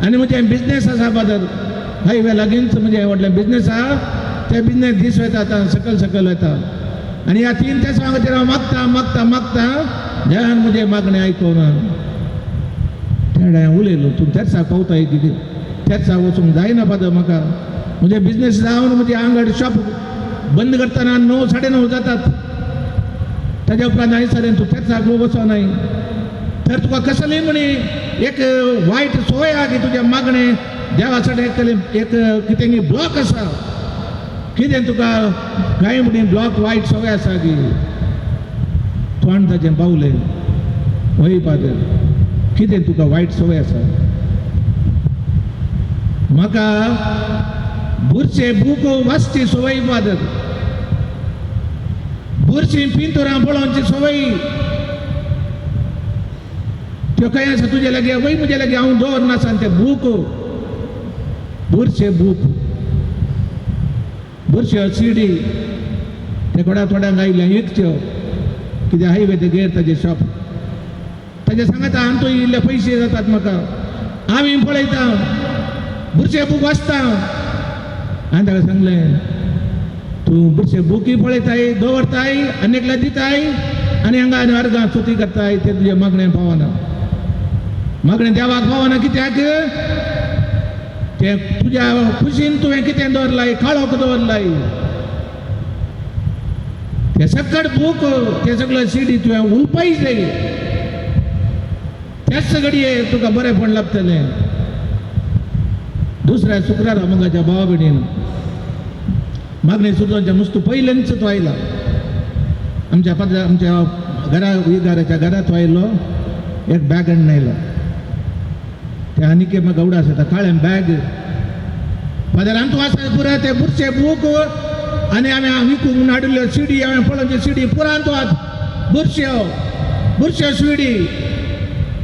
आनी म्हजें बिजनेस आसा फादर, हायवे लागींच म्हजें व्हडलें बिजनेस आहा. ते बिजनेस दीस वयता आतां सकयल सकयल वयता. आनी ह्या तीन तेसां खातीर हांव मागता मागता मागता, देवान म्हजें मागणें आयकोना. तेणें हांव उलयलो, तूं तेर्साक पावता कितें? तेर्साक वचूंक जायना फादर म्हाका. म्हणजे बिझनेस जावन म्हणजे आंगड शॉप बंद करतना 9 9:30 जातात. ताज्या उपरांत हांवें सरेन तूं तेर्साक वचो नाय तर तुका कसली म्हणी एक वायट संवय आहा की तुज्या मागणें देवा कडेन एक कितें ब्लॉक आसा, कितें तुका कांय म्हणी ब्लॉक वायट संवय आसा की तोंड ताजें पावलें. वय फादर, कितें तुका वायट संवय आसा? म्हाका बुरशे बूक वाचची संवय फादर, बुरशीं पिंतुरां पळोवची संवय. त्यो खंय आसा तुजे लागीं? वय म्हजे लागीं, हांव दवरनासा ते बूक, बुरशे बूक, बुरश्यो सिडी ते थोड्या थोड्यांक आयिल्ले विकच्यो कित्याक हायवे ते गेर ताजे शॉप. ताजे सांगता आमचो इल्ले पयशे जातात म्हाका, आमी पळयता बुरशे बूक वाचता. हांवें ताका सांगलें, तूं बुरशे बुकी पळयताय, दवरताय आनी एकल्या दिताय आनी हांगा आनी अर्गां स्तुती करताय, ते तुजें मागणें पावना, मागणें देवाक पावना. कित्याक ते तुज्या खुशीन तुवें कितें दवरलाय, काळोख दवरलाय. ते सकट बूक ते सगळे सिडी तुवें उलपाय जाय, त्याच घडये तुका बरेंपण लाभतलें. दुसऱ्या शुक्रारा मंगाच्या भावा भयणीन मागणी सुरजांच्या मुस्तू पयलेंच तो आयला आमच्या पदरा, आमच्या घरा घराच्या घरात तो आयलो, एक बॅग हाडून आयलो. ते आनीक म्हाका उडास येता, काळें बॅग. फादर आमचो आसा पुरा ते बुरशे बूक आनी हांवें विकूंक हाडिल्ल्यो सिडी, हांवें पळोवचे सिडी पुरान तो बुरश्यो बुरश्यो सिडी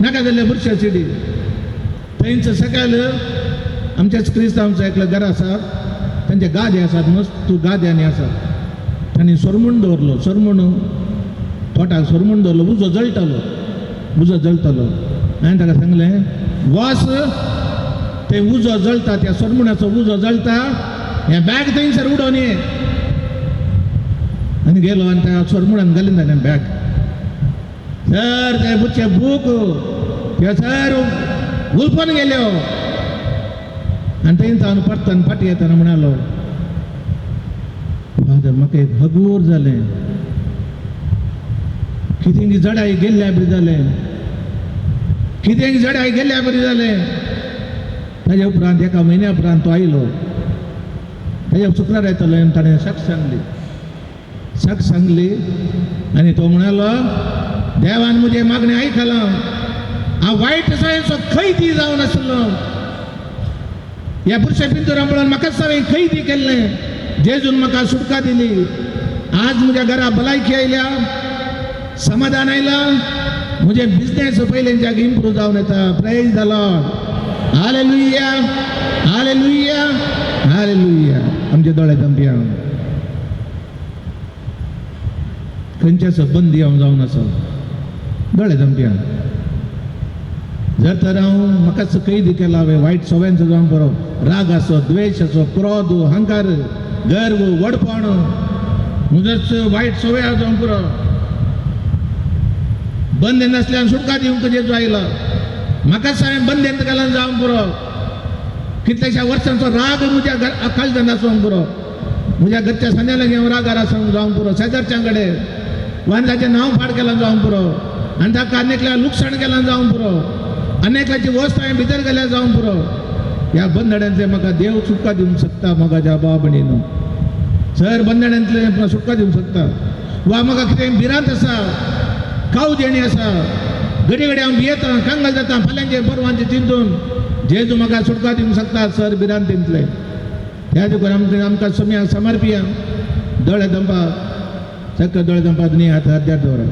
नाका जाल्ल्यो बुरश्यो सिडी. थंयच सकाळ आमच्याच क्रिस्तांवचो एकलो घर आसा, तांचे गादे आसात, मस्त गाद्यांनी आसात. तांणी सोरमूण दवरलो, सोरमूण तोटाक सोरमूण दवरलो, उजो जळटालो, उजो जळटालो. हांवें ताका सांगलें, वस ते उजो जळटा, त्या सोरमुणाचो उजो जळटा, हें बॅग थंयसर उडोवन ये. आनी गेलो आनी त्या सोरमुणान घालीन जालें बॅग. सर ते बुचे बूक ते सर उलपून गेल्यो. आनी थंय हांव परतन फाटी येतना म्हणालो, फादर म्हाका एक हगूर जालें, कितें जडाय गेल्ल्या बरी जालें, कितें जडाय गेल्ल्या बरी जालें. ताज्या उपरांत एका म्हयन्या उपरांत तो आयलो. ताज्या शुक्रार येतलो आनी ताणें शक सांगली, शक सांगली आनी तो म्हणालो, देवान म्हजें मागणें आयकलां, हांव वायट सवयांचो कैदी जावन आसलो. ह्या बुरशा पिंतुरा पळोवन म्हाकाच हांवें कैदी केल्लें, जेजून म्हाका सुटका दिली. आज म्हज्या घरा भलायकी आयल्या, समाधान आयलां, म्हजें बिजनेस पयलींच्याक इम्प्रूव जावन येता. Praise the Lord, hallelujah, hallelujah, hallelujah. आमचे दोळे धांपया. खंयच्या संबंदी हांव जावन आसा, दोळे धांपया. जर तर हांव म्हाकाच कैदी केला हांवें वायट सवयांचो जावन बरो राग आसो, द्वेश आसो, क्रोध, अहंकार, गर्व, व्हडपण, म्हजोच वायट सवय जावन पुरो. बंद नासल्यान सुटका दिवंक जेजू आयलो, म्हाकाच हांवें बंदेंत घालून जावन पुरो. कितल्याश्या वर्सांचो राग म्हज्या घर काळजांत आसूंक पुरो, म्हज्या घरच्या सांद्या लागीं हांव रागार आसूंक जावंक पुरो, शेजारच्यां कडेन वा ताचें नांव पाड केलां जावंक पुरो, आनी ताका आनी लुकसाण केलां जावंक पुरो, आनी एकल्याची वस्त हांवें भितर गेल्यार जावंक पुरो. ह्या बंधनांतले म्हाका देव सुटका दिवंक शकता. म्हाका बाबा भयणीनो, सर बंधनांतले सुटका दिवंक शकता. वा म्हाका कितें भिरांत आसा, काव देणी आसा, घडी घडी हांव भियेता, कंगाल जाता फाल्यांचे परवांचे चिंतून, जेजू म्हाका सुटका दिवंक शकता सर भिरांतींतले. ह्या देखून आमकां आमकां समी समर्पिया. दोळे दंपा, चक्क दोळे दंपा, न्ही हात अर्द्यार दवरा.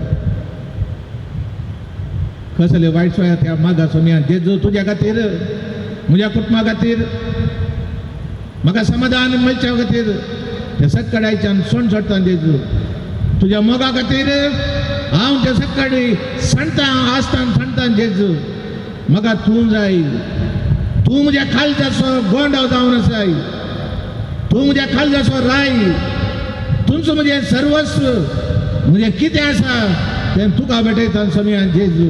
कसले वायट सोया त्या मागा सोमया जेजू तुज्या खातीर, म्हज्या कुटुंबा खातीर, म्हाका समाधान मेळच्या खातीर ते सक्कडायच्यान सोण सोडटा. जेजू तुज्या मोगा खातीर हांव ते सक्काळी सांडटा, आसतान सांडटा. जेजू म्हाका तूं जाय, तूं म्हज्या काळजाचो गोंडो जावन आसाय, तूं म्हज्या काळजाचो राय, तुमचो म्हजें सर्वस्व, म्हजें कितें आसा तें तुका भेटयता समिया. जेजू,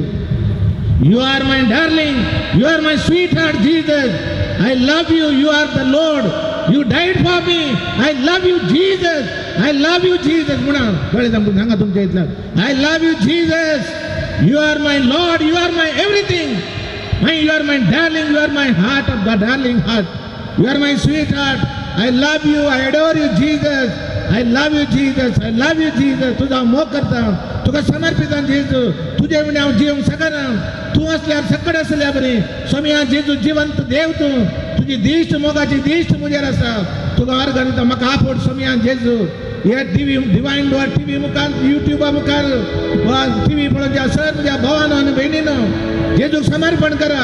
you are my darling, you are my sweetheart Jesus, I love you, you are the Lord. You died for me. I love you Jesus. I love you Jesus. म्हणा कळ्ळें सामकें सांगा तुमच्या इतल्यान. I love you Jesus. You are my Lord. You are my everything. You are my darling. You are my heart of the darling heart. You are my sweetheart. I love you. I adore you Jesus. I love you Jesus. I love you Jesus. तुझा मोग करता, तुका समर्पित जेजू. तुजे विणे हांव जिवंक शकना. तूं असल्यार सकट आसल्या बरी स्वामी. जेजू, जिवंत देव तूं. तुजी दिश्ट, मोगाची दिश्ट म्हजेर आसा. तुका अर्घ दिता. म्हाका आपोड स्वामी जेजू. हे टीव्ही, डिवायन डोअर टीव्ही मुखार, युट्यूबा मुखार वा टीव्ही पळोवच्या सर म्हज्या भावानो आनी भयणीनो, जेजूक समर्पण करा.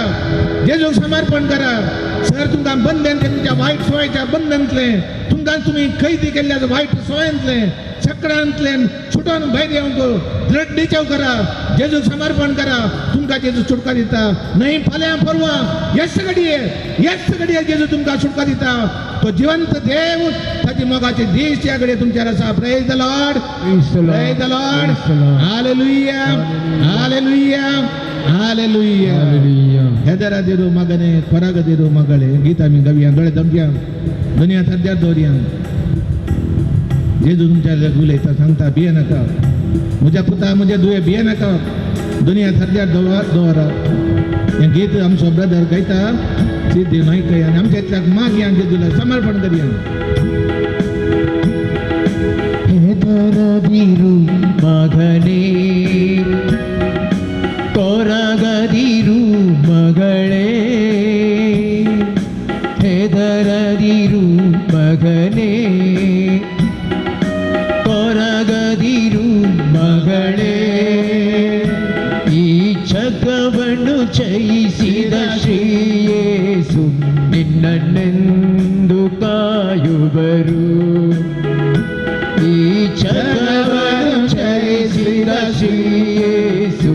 जेजूक समर्पण करा. सर तुमकां बंधन, तुमच्या वायट सवयच्या बंधनतले, तुमकां तुमी कैदी केल्ल्या वायट सवयांतले, चक्रांतल्यान सुटोन भायर येवंक दृढ निश्चय करा. जेजूक समर्पण करा. तुमकां जेजू सुटका दिता. न्हय फाल्यां, परवां, येस घडये, येस घडये जेजू तुमकां सुटका दिता. तो जिवंत देव, ताची मोगाची दीस ह्या घडये तुमच्यार आसा. Praise the Lord. Praise the Lord. Praise the Lord. Praise the Lord. Hallelujah. Hallelujah. Hallelujah. Hallelujah. ಹೆದರದಿರು ಮಗನೇ, ಕೊರಗದಿರು ಮಗಳೇ, ಗೀತ आमी गावया. दोळे दमया, दुनिया सद्या दवरया. जेजू तुमच्या उलयता, सांगता, भिये नाका म्हज्या पुता, म्हज्या दुये, भिये नाका. दुनिया सद्या दवरा. हें गीत आमचो ब्रदर गायता, सिद्धी नायक. आनी आमच्या इतल्याक मागया, जेजूला समर्पण करया. ಹೆದರದಿರು ಮಗನೇ, ಕೊರಗದಿರು ಮಗಳೇ. ಹೆದರದಿರು ಮಗನೇ, ಕೊರಗದಿರು ಮಗಳೇ. ಈ ಜಗವನ್ನು ಜಯಿಸಿದ ಶ್ರೀಯೇಸು ನಿನ್ನನ್ನೆಂದು ಕಾಯುವರು. ಈ ಜಗವನ್ನು ಜಯಿಸಿದ ಶ್ರೀಯೇಸು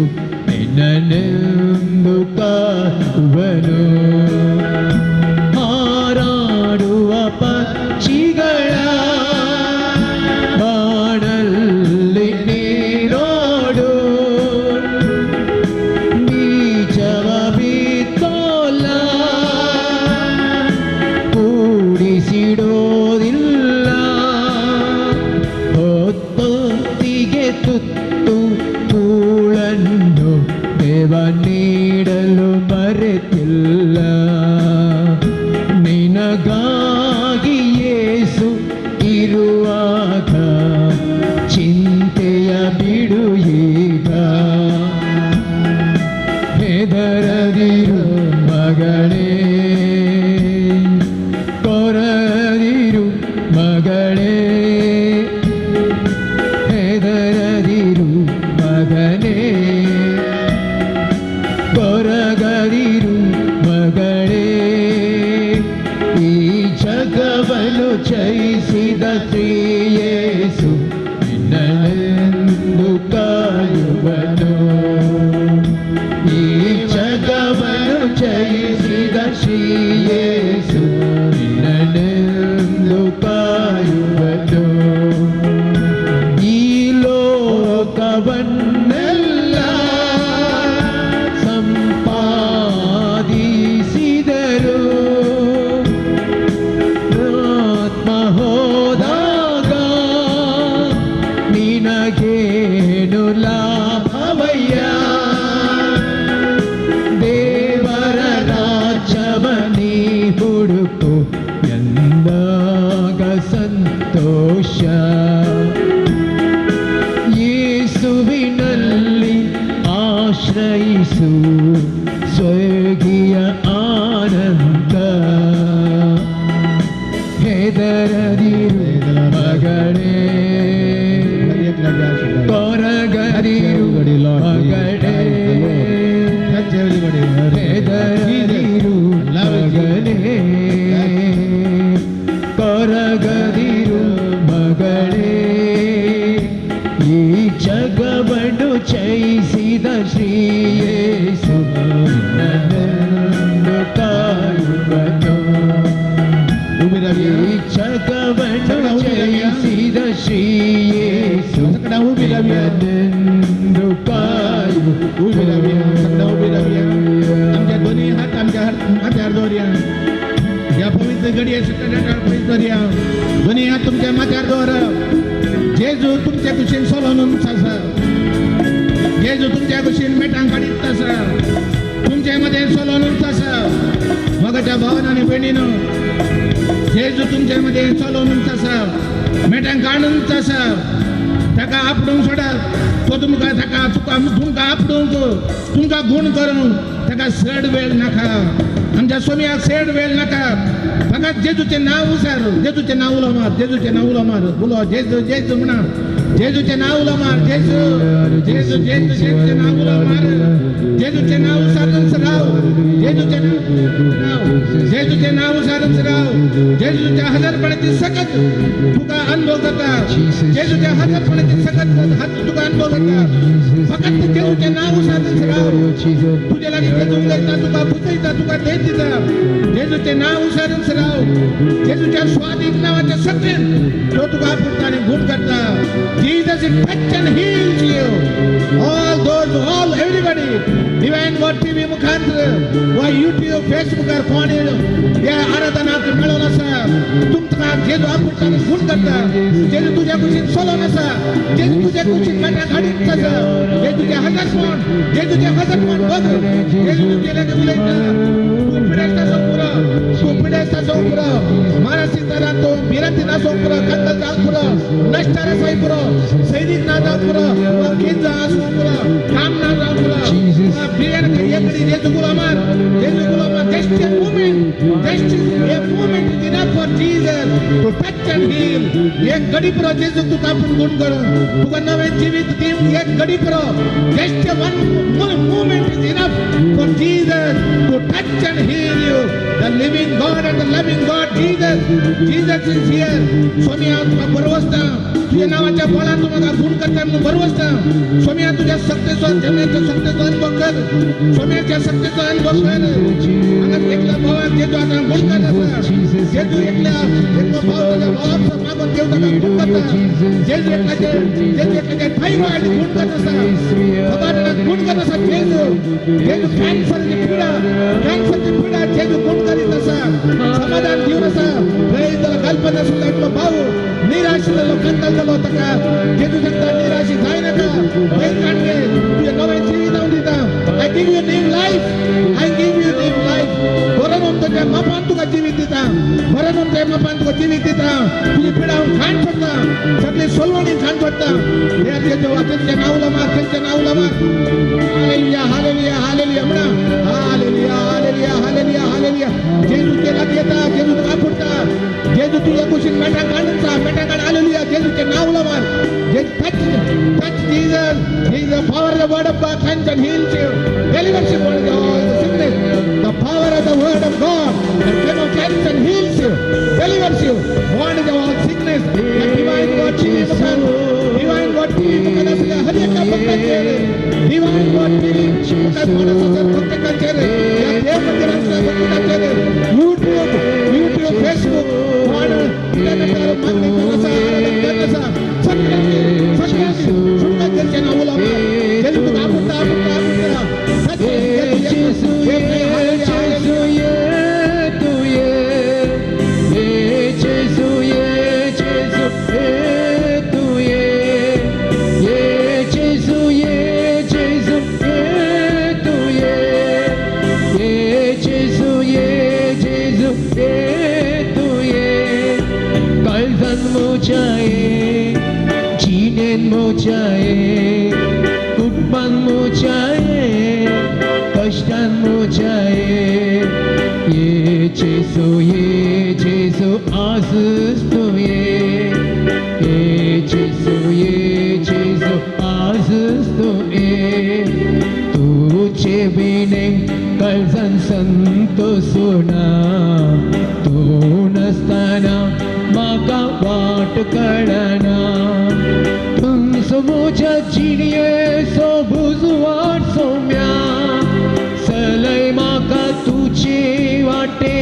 ನಿನ್ನನ್ನೆಂದು ಕಾಯುವನು. ಹಾರಾಡುವ ಪಕ್ಷಿಗಳ ಬಾಣಲ್ಲಿ ನೀರೋಡು, ಬೀಜವ ಬಿತ್ತೋಲ್ಲ, ಕೂಡಿಸಿಡೋದಿಲ್ಲ. ಹೊತ್ತೊತ್ತಿಗೆ ತುತ್ತು ಕೂಳನ್ನು ದೇವ ನೀಡಲು ಮರೆತಿಲ್ಲ. ನಿನಗಾಗಿ ಯೇಸು ಇರುವಾಗ ಚಿಂತೆಯ ಬಿಡು ಈಗ. ಹೆದರದಿರು ಮಗಳೇ, ಕೊರಗದಿರು ಮಗಳೇ. ಹೆದರದಿರು ಮಗನೇ, ಕೊರಗದಿರು ಮಗಳೇ. ಈ ಜಗವನ್ನು ಜಯಿಸಿದ ಶ್ರೀಯೇಸು ನಿನ್ನನೆಂದು ಕಾಯುವನು. ಈ ಜಗವನ್ನು ಜಯಿಸಿದ ಶ್ರೀಯೇಸು ನಿನ್ನನೆಂದು ಕಾಯುವನು. ಈ ಲೋಕವನ್ನೆಲ್ಲ ಸಂಪಾದಿಸಿದರು, ಆತ್ಮ ಹೋದಾಗ ನಿನಗೇನು ಲಾಭವಯ್ಯ? ದೇವರ ರಾಜ್ಯವನಿ ಹುಡುಕು ಎಂದಾಗ ಸಂತೋಷ. ಯೇಸುವಿನಲ್ಲಿ ಆಶ್ರಯಿಸು, ಸ್ವರ್ಗೀಯ ಆನಂದ. ಹೆದರದಿರು ಮಗಳೇ, ಕೊರಗದಿರು ಮಗಳೇ. ಹೆದರದಿರು ಮಗನೇ, ಕೊರಗದಿರು ಮಗಳೇ. ಈ ಜಗವನ್ನು ಜಯಿಸಿದ ಶ್ರೀಯೇಸು ನನ್ನನ್ನು ಕಾಯುವನು. ಈ ಜಗವನ್ನು ಜಯಿಸಿದ ಶ್ರೀಯೇಸು ನನ್ನನ್ನು उबी रावया, सगळं उबी रावया. ಕಾಯುವನು. आमच्या दोन्ही हात आमच्या माथ्यार दवरया. ह्या पवित्र घडये सगळ्या पयस दरया दुनिया तुमच्या माथ्यार दवर. जेजू तुमच्या कुशीन सोलोन आसा. जेजू तुमच्या कुशीन मेटां काडीत आसा. तुमच्या मदें सोलोन आसा. मगाच्या भावन आनी भयणीनो, जेजू तुमच्या मदें चलोवन आसा, मेटां काडून आसा. ताका आपडूंक सोडात. तो तुमकां ताका तुका तुमकां आपडूंक, तुमकां गूण करूंक ताका चड वेळ नाका. आमच्या सोमयाक चड वेळ नाका. फकत जेजूचें नांव उसार, जेजूचें नांव उलो मार, जेजूचें नांव उलो मार. उलो जेजू जेजू म्हणा. जेजूचें नांव उलो मार. जेजू जेजू जेजू जेजूचें नांव उलो मार. जेजूचें नांव उसारून राव. जेजूचें नांव, जेजूचें नांव उसारून राव. जेजूच्या हजरपणाची सकत तुका अनुभव जाता. जेजूच्या हजरपणाची सकत हात तुका अनुभव जाता. फकत जेजूचें नांव उसारून राव. तुजे लागीं जेजू उलयता, तुका पुजयता, तुका देत दिता. जेजूचें नांव उसारून राव. जेजूच्या स्वाधीन नावाच्या सत्तेन तो तुका आपुडटा आनी गूण करता. Jesus it touch and heals you. All those, all everybody, Divine Word TV मुखांतर वा यूट्यूब, फेसबुकार कोण ह्या आराधनाक मेळोन आसा, तुमकां जेजू आपुडटा आनी गूण करता. जेजू तुज्या कुशीन सोलोन आसा. जेजू तुज्या कुशीन मेटां काडीत आसा. जेजूचे हजरपण, जेजूचे हजरपण बघ. जेजू तुजे लागीं उलयता. तूं पिडेस्त आसूंक पुरो, तूं पिडेस्त आसूंक पुरो, मानसीक तरान तूं भिरांतीन आसूंक पुरो, कंदल जावंक पुरो, नश्टार आसाय पुरो, सैनीक ना जावंक पुरो, वा कितें आसूंक पुरो, काम ना जावंक पुरो. बिर्याणी एकडी जेजू गुलामार, जेजू गुलामार. Just a moment, just a moment is enough for Jesus to touch and heal. एक घडी पुरो जेजू तुका आपूण गूण करून तुका नवें जिवीत दिवंक एक घडी पुरो. Just one moment is enough for Jesus to touch and heal you. The living God and the loving God, Jesus. Jesus is here. स्वामी, हांव तुका बरवसता. तुझ्या नावाच्या बळान तूं म्हाका गूण करता म्हणून बरवसता. स्वामी, हांव तुज्या शक्तेचो, जमण्याच्या शक्तेचो अनुभव कर. स्वाम्याच्या शक्तेचो अनुभव कर. हांगा एकल्या भावाक जेजू आतां गूण करत आसा. जेजू एकल्या एकलो भाव ताच्या भावाक मागून देव ताका गूण करता. जेजू एकल्याचे, जेजू एकल्याचे थायरॉइड गूण करत आसा. खबर गूण करत आसा जेजू. जेजू कॅन्सरची पिडा, कॅन्सरची पिडा जेजू गूण करीत आसा, समाधान दिवन आसा. कल्पना सुद्धा एकलो भाऊ निराश जालो, कंटाळ जालो, ताका जेजू सांगता, निराशी जाय नाका, भंय काडले, तुजें नवें जिवीत हांव दिता. I give you new life. I give you new life. बरं, तुज्या मापान तुका जिवीत दिता. बरं, तुज्या मापान तुका जिवीत दिता. तुजी पिडा हांव खाण सोडटा, सगळी सोलवणी खाण सोडटा. हे जेजू, तेंच्या नावला मार, तेंच्या नावला मार. हालेलुया, हालेलुया, हालेलुया म्हणा. Hallelujah, hallelujah, hallelujah, hallelujah. जेजू तुजे लागीं येता. जेजू तुका आपुडटा. जेजू तुज्या कुशीन मेटां काडून सा, मेटां काड. हालेलुया. जेजूचे नाव मार. Touch, touch Jesus. He is the power of the word of God cleanses and heals you, delivers you from all the sickness. The power of the word of God that came and cleanses and heals you, delivers you one is all sickness. The Divine God TV मुखार, Divine God TV मुखार असल्या हर एका भक्ताचेर, Divine God TV मुखार कोण आसा भक्तांचेर, या देव मंदिरांतल्या भक्तांचेर, YouTube, YouTube, Facebook कोण इंटरनेटार मागणी करून आसा, आराधना करत आसा, सगळ्यांची, सगळ्यांची सुटका करचे नाव उलो. जेजू तुका आपुडटा, आपुडटा, आपुडटा. Jesu, Jesu, tu ye, Jesu, Jesu, tu ye, Jesu, Jesu, tu ye, Jesu, Jesu, tu ye. काळजान मोजाये, जिणेन मोजाये, कुटुंबान मोजाये, कष्टान मोजाये. ये जेसू, ये जेसू, आजच तूं ये. ये जेसू, ये जेसू, आजच तूं ये. तुझे विणे काळजान संतोष ना, तूं नासतना म्हाका वाट कळना. तुमचो म्हज्या जिणयेचो उजवाड सोम्या, चलय म्हाका तुजे वाटे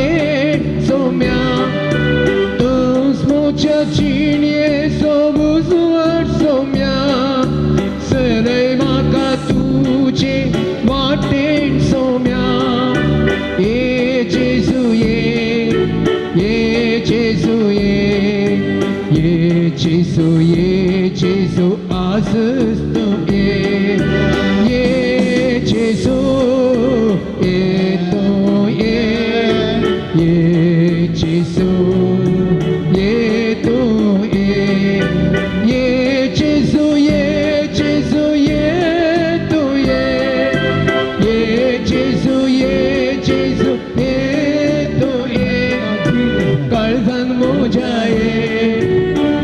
सोम्या. तूंच म्हज्या जिणयेचो उजवाड सोम्या, चलय म्हाका तुजे वाटेन सोम्या. ये जेजू ये, ये. ये जेसू आसस तूं ये, ये जेसू ये तूं ये, ये जेसू ये तूं ये, ये जेसू ये जेसू ये तूं ये, ये जेसू ये जेसू ये तूं ये. काळजान म्हज्या ये,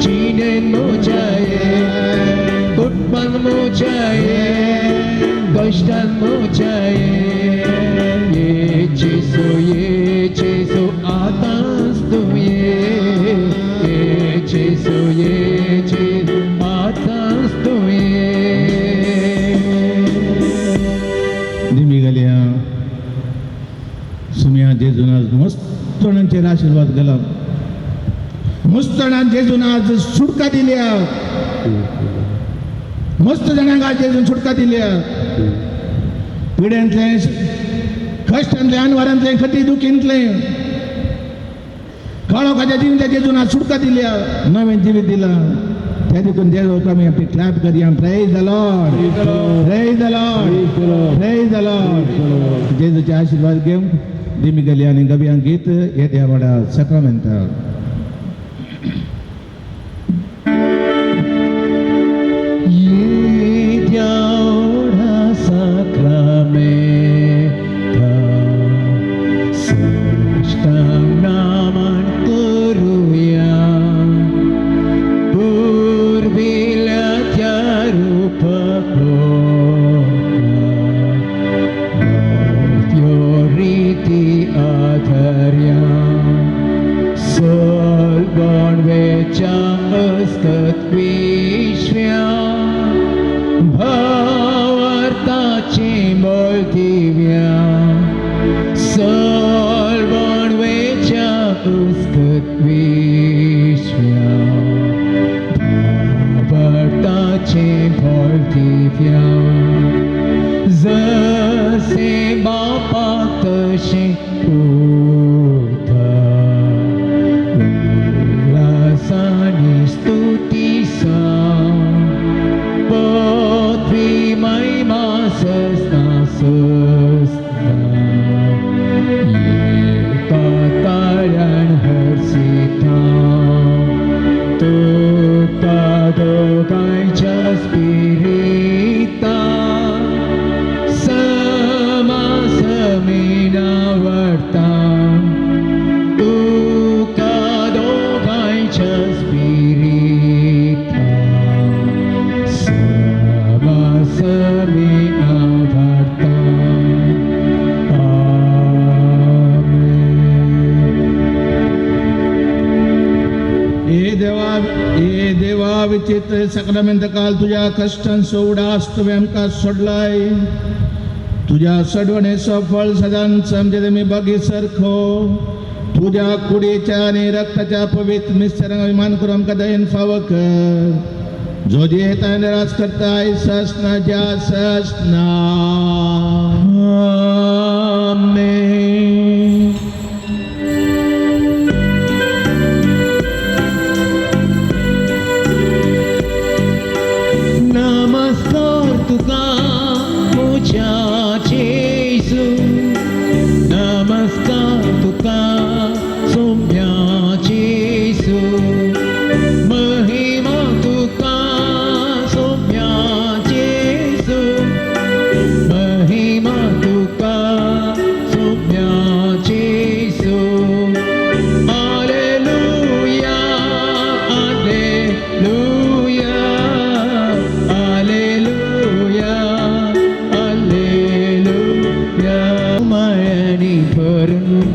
जिणेन म्हज्या ये, कुटुंबान म्हज्या ये, कश्टान म्हज्या ये, ये जेसू ये जेसू आतांच तूं ये, ये जेसू ये जेसू आतांच तूं ये. दिमी घालया. सुम्या जेजून आज मस्तणांचेर आशिर्वाद घाला. मस्तणान जेजून आज सुटका दिल्या. मस्त जाणांक आज जेजून सुटका दिल्या. पिड्यांतले, कश्टांतले, अनवारांतले, खती दुखींतले, काळोखाच्या जिविता जेजून आज सुटका दिल्या, नवें जिवीत दिलां. त्या देखून जेजू आमी आपली क्लॅप करया. Praise the Lord, praise the Lord, praise the Lord. जेजूचे आशिर्वाद घेवन दिमी घाली आनी गबयां गीत येद्या व्हडा साक्रामेंताक. येद्या व्हडा साक्रामेंता साश्टांग नमन करुया, पुर्विल्ल्या त्या रुपाक त्यो रिती आधार्या, सलगणवेच्या अस्कत विश्व्या, भावार्थाचे मोल दिव्या, सलगणवेच्या अस्कत विश्व्या, भावार्थाचे मोल दिव्या, जसे बापाक तशें पुता, उल्हासानी स्तुती सांग, पृथ्वी महिमा सस्ना सस्ना, एका ताळ्यान हर्षिता, तुका दोगांयच्या स्पिरिता, समासमीना वर्ता, तुका दोगांयच्या स्पिरिता, समासमीना वर्ता. आमेन. हे देवा, हे देवा, विचित्र साक्रामेंत काल तुझ्या कश्टांचो उडास तुवें आमकां सोडलाय. तुझ्या सडवणेचो फळ सदांच आमचे तुमी बागी सारखो तुझ्या कुडीच्या आनी रक्ताच्या पवित्र मिस्त्रांक अभिमान करून आमकां दयेन फावो कर, जो जियेता आनी राज करता ससना ज्या ससना. आमेन. नमस्कार तुका म्हज्या जेजू, नमस्कार तुका सोम्या जेजू, महिमा तुका सोम्या जेजू, महिमा तुका सोम्या जेजू. Alleluia, alleluia, alleluia, alleluia. माळ्यांनी भरून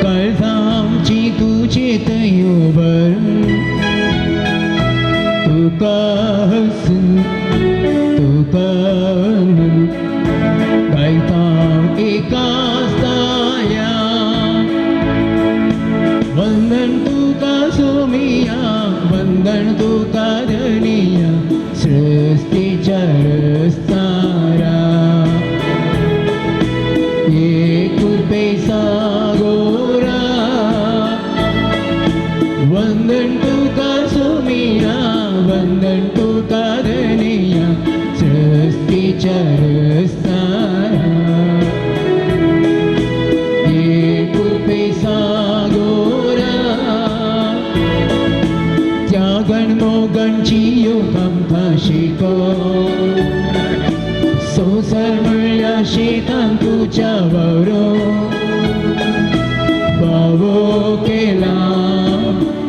काळजांची तुझे थंय उबरून, तुका हसून तुका गायता एकास्ताया. वंदन तुका सोमिया, वंदन तुका धनिया, सृष्टीच्या रस्तारा, ये कृपे सागोरा. वंदन वंदन तुका सोमिया, वंदन तुका धनिया, सृष्टीच्या रस्तारा. ये सागोरा, त्यागण मोगणची आमकां शिको, संवसार म्हळ्यार शेतान तुज्या वावरो, फावो केला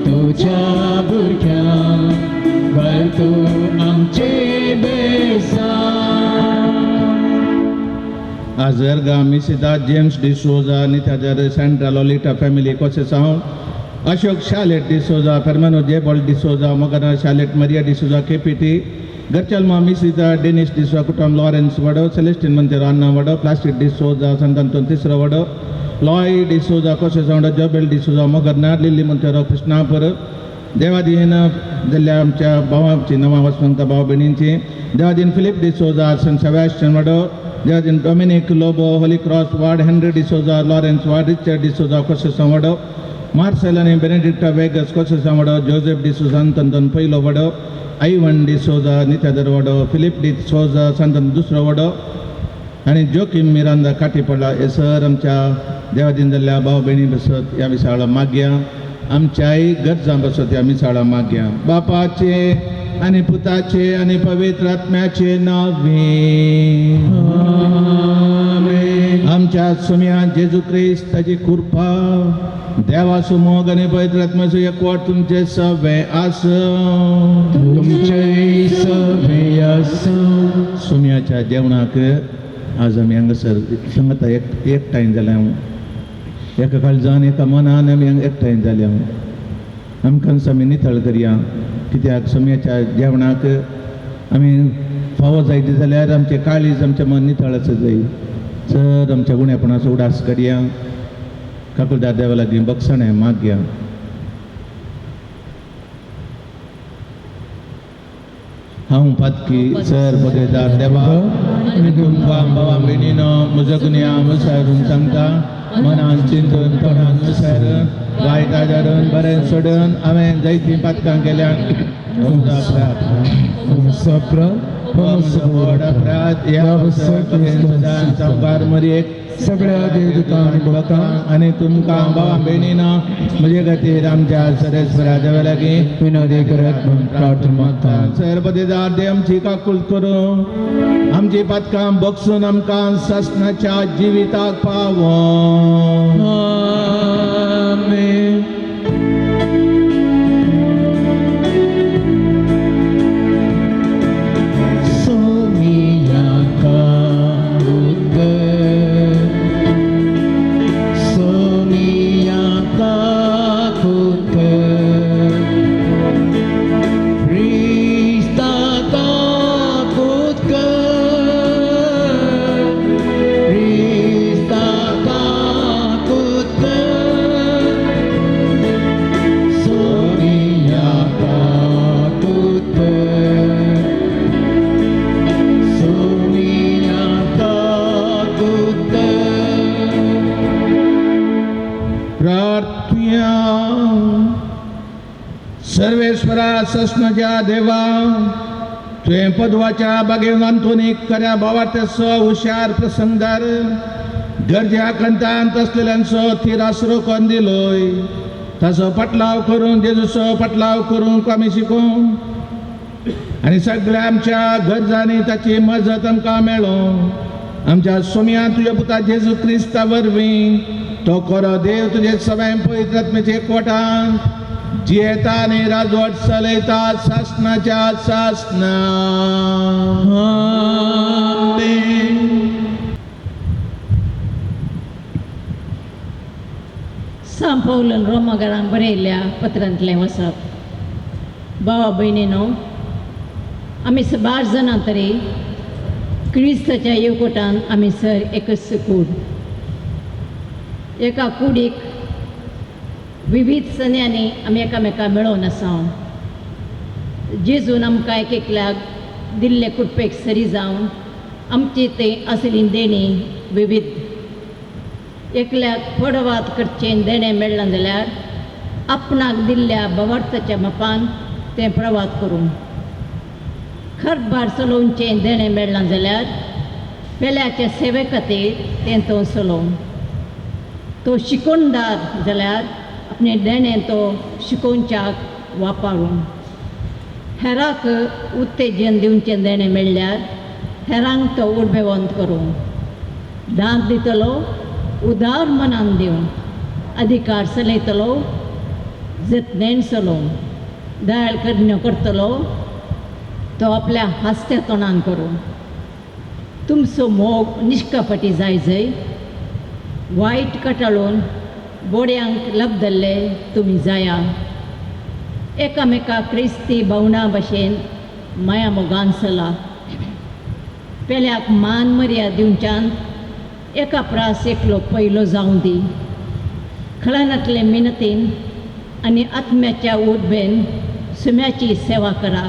तुज्या भुरग्यां, घाल तूं आमचे बेसां. आज अर्गा मिसिदा जेम्स डिसोजा, नित्यादर सँड्रा लोलिटा फॅमिली कोसेसांव, अशोक शालेट डिसोजा, फेर्मानो जेबॉल डिसोजा, मगना शालेट मरिया डिसोजा केपीटी, घरचलमा मिसिदा डेनिस डिसोजा कुटुंब लॉरेन्स वडो, सेलेस्टीन मंतेरो अन्ना वडो, प्लास्टिक डिसोजा संतांतोन तिसरो वडो, लॉय डिसोजा कोसेसांव वडो, जोबेल डिसोजा मोगरना, लिल्ली मंतेरो कृष्णापूर. देवाधीन जाल्ल्या आमच्या भावाची नांवां वचमंता भाव भयणींची. देवाधीन फिलीप डिसोजा सन सेबॅस्टियन वडो, देवाधीन Dominic Lobo holy cross ward, Henry D'Souza Lawrence ward, Richard D'Souza कोसेसांव वडो, मार्सेल आनी बेनेडिक्टा वेगस कोसेसांव वडो, जोसेफ डिसोजा अंतन पयलो वडो, आयवन डिसोजा नित्यादर वडो, फिलीप डिसोजा संतन दुसरो वडो आनी जोकीम मिरांदा काटीपडला. हे सर आमच्या देवाधीन जाल्ल्या भाव भयणी बसत ह्या मिसाळा मागया, आमच्याय गरजां बसत ह्या मिसाळा मागया. बापाचे आनी पुताचे आनी पवित्र आत्म्याचे नावे. आमेन. आमच्या सुम्या जेजू क्रिस्त ताची कृपा, देवाचो मोग आनी पवित्र आत्म्याचो एकवट तुमचे सगळे आसूं. तुमचे सवे आसूं. सुम्याच्या जेवणाक आज आमी हांगासर सांगता एक एकठांय जाल्या, एका काळजान एका मनान आमी हांगा एकठांय जाल्या. आमकां आमी नितळ करया, कित्याक सुम्याच्या जेवणाक आमी फावो जायत जाल्यार आमचें काळीज आमचें मन नितळ आसूं जाय. चड आमच्या गुण्यापणाचो उडास करया, काकुलदार देवा लागीं बक्षणें मागया. हांव पातकी सर बगेदार देवा आनी तुमकां भावा भयणीनो म्हजो गुन्यांव मुसारून सांगता. मनान चिंतून तोंडान मुसारून वायट आदारून बरें सोडून हांवें जायतीं पातकां केल्यान. सप्र अपराध ह्या सावकार मरयेक, सगळ्या देवदूतां आणि भक्तां आनी तुमकां भावा भयणीनो म्हजे खातीर आमच्या सरेश्वरा देवा लागीं विनोदी करत म्हूण प्रार्थना मागता. सरपतीदार देव आमची काकूल करूं, आमची पातकां बक्षून आमकां सासणाच्या जिविताक पावो. आमेन. सोमिया का उद्धार, सोमिया का उद्धार, क्रिस्ता का उद्धार, क्रिस्ता का उद्धार, सोमिया का उद्धार, सोमिया का उद्धार. प्रार्थुया. सर्वेश्वरा सस्नाच्या देवा, तुवें पदवाच्या बागेवन अंतोनीक खऱ्या भावार्थाचो हुशार प्रसंगदार, गरज्या कंतांत असलेल्यांचो थीर आसरो करून दिलोय. ताचो पाटलाव करून जेजूचो पाटलाव करूंक आमी शिकूं आनी सगळ्या आमच्या गरजांनी ताची मजत आमकां मेळों. आमच्या सोम्या तुज्या पुता जेजू क्रिस्ता वरवीं, तो खरो देव तुजे सगळ्या पवित्र आत्म्याचे एकवटान जियेता आनी राजवट चलयता सासनाच्या सासना. आमेन. सांत पौलान रोमागारांक बरयल्ल्या पत्रांतलें वसप. भावा भयणीनो, आमी साबार जाणां तरी क्रिस्ताच्या एकवटान आमी सर एकच कूड. एका कुडीक विविध सन्यांनी आमी एकामेका मेळोवन आसा. जेजून आमकां एक एकल्याक दिल्ले कुटपेक सरी जावन आमची थंय आसली देणी विविध. एकल्याक पडवात करचें देणें मेळ्ळां जाल्यार आपणाक दिल्ल्या भवार्थाच्या मापान तें प्रवाद करूं. खरभार चलोवचें देणें मेळ्ळां जाल्यार पेल्याच्या सेवे खातीर तें तो चलोवं. तो शिकोणदार जाल्यार आपणें देणें तो शिकोवच्याक वापरूं. हेराक उत्तेजन दिवचें देणें मेळ्ळ्यार हेरांक तो उर्बेवंत करूं. दांत दितलो उदार मनान दिवं. अधिकार चलयतलो जतनेन चलोवं. दयाळ करण्यो करतलो तो आपल्या हांसत्या तोंडान करूं. तुमचो मोग निश्कपटी जाय जय. वायट कटाळून बोड्यांक लब्दल्ले तुमी जाया. एकामेका क्रिस्ती भावना भशेन माया मोगान चला. पेल्याक मान मर्याद दिवच्यान एका प्रास एकलो पयलो जावं दी. खळानातले मिनतीन आनी आत्म्याच्या उर्बेन सुम्याची सेवा करा.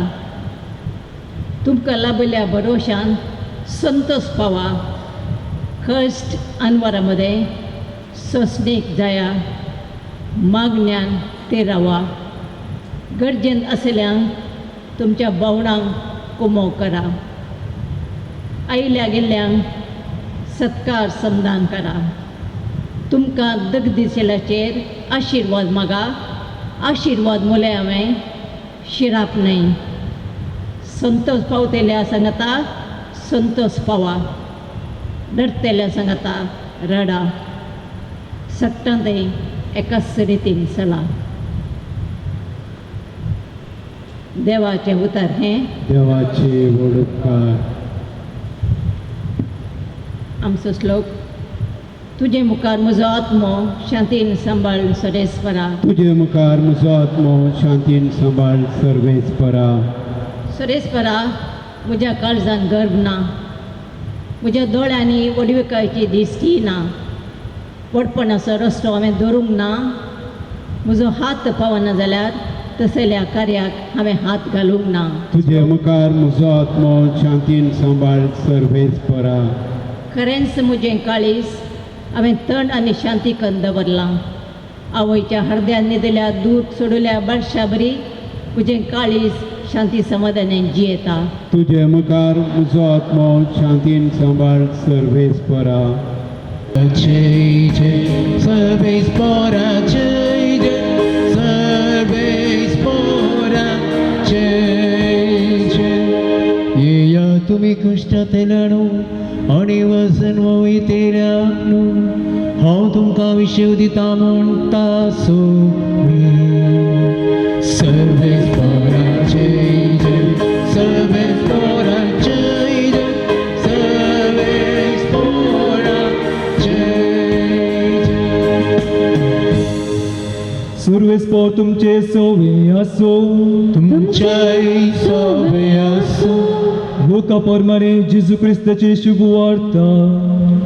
तुमकां लाभिल्ल्या भरोशान संतोष पावा. कश्ट अनवरा मदें सोंसणीक जाया. मागण्यान ते रावा. गरजेन आशिल्ल्यांक तुमच्या भावणांक कुमो करा. आयल्या गेल्ल्यांक सत्कार समदान करा. तुमकां दगदिशिल्याचेर आशिर्वाद मागा. आशिर्वाद मुले हांवें शिराप न्हय. संतोष पावतेल्या सांगता संतोष पावा. रडतेल्या सांगता रडा. सट्टां ते एकाच रितीन चला. देवाचें उतर हें. देवाचे व्हड उपकार. आमचो श्लोक. तुजे मुखार म्हजो आत्मो शांतीन सांबाळ सरेस्वरा. तुजे मुखार म्हजो आत्मो शांतीन सांबाळ सर्वेस्परा. सरेस्वरा, म्हज्या काळजान गर्व ना. म्हज्या दोळ्यांनी व्हडविकायची दिश्टी ना. व्हडपणाचो रस्तो हांवें धरूंक ना. म्हजो हात पावना जाल्यार तसल्या कार्याक हांवें हात घालूंक ना. तुजे मुखार म्हजो आत्मो शांतीन सांबाळ सर्वेस्परा. खरेंच म्हजें काळीज हांवें तण आनी शांती कन्न दवरलां. आवयच्या हरद्यान न्हिदल्या दूद सोडल्या बारशा बरी म्हजें काळीज शांती समाधानान जियेता. तुजे मुखार म्हजो आत्मो शांतीन सांबाळ सर्वेस्परा. जय जय सर्वेस्परा, जय जय सर्वेस्परा, जय जय. येया तुमी कश्टांतल्यान आनी वजन वयतेल्यान, हांव तुमकां विशेव दिता म्हणटा सुमी. सर्वेस्परा जय जय सर्वेस्परा, जय जय सर्वेस्परा, जय जय. सुरवेस्पोर तुमचे सोवे असो. तुमच्याय सोवे आसूं. लोका प्रमाणे जेजू क्रिस्ताची शुभ वार्ता.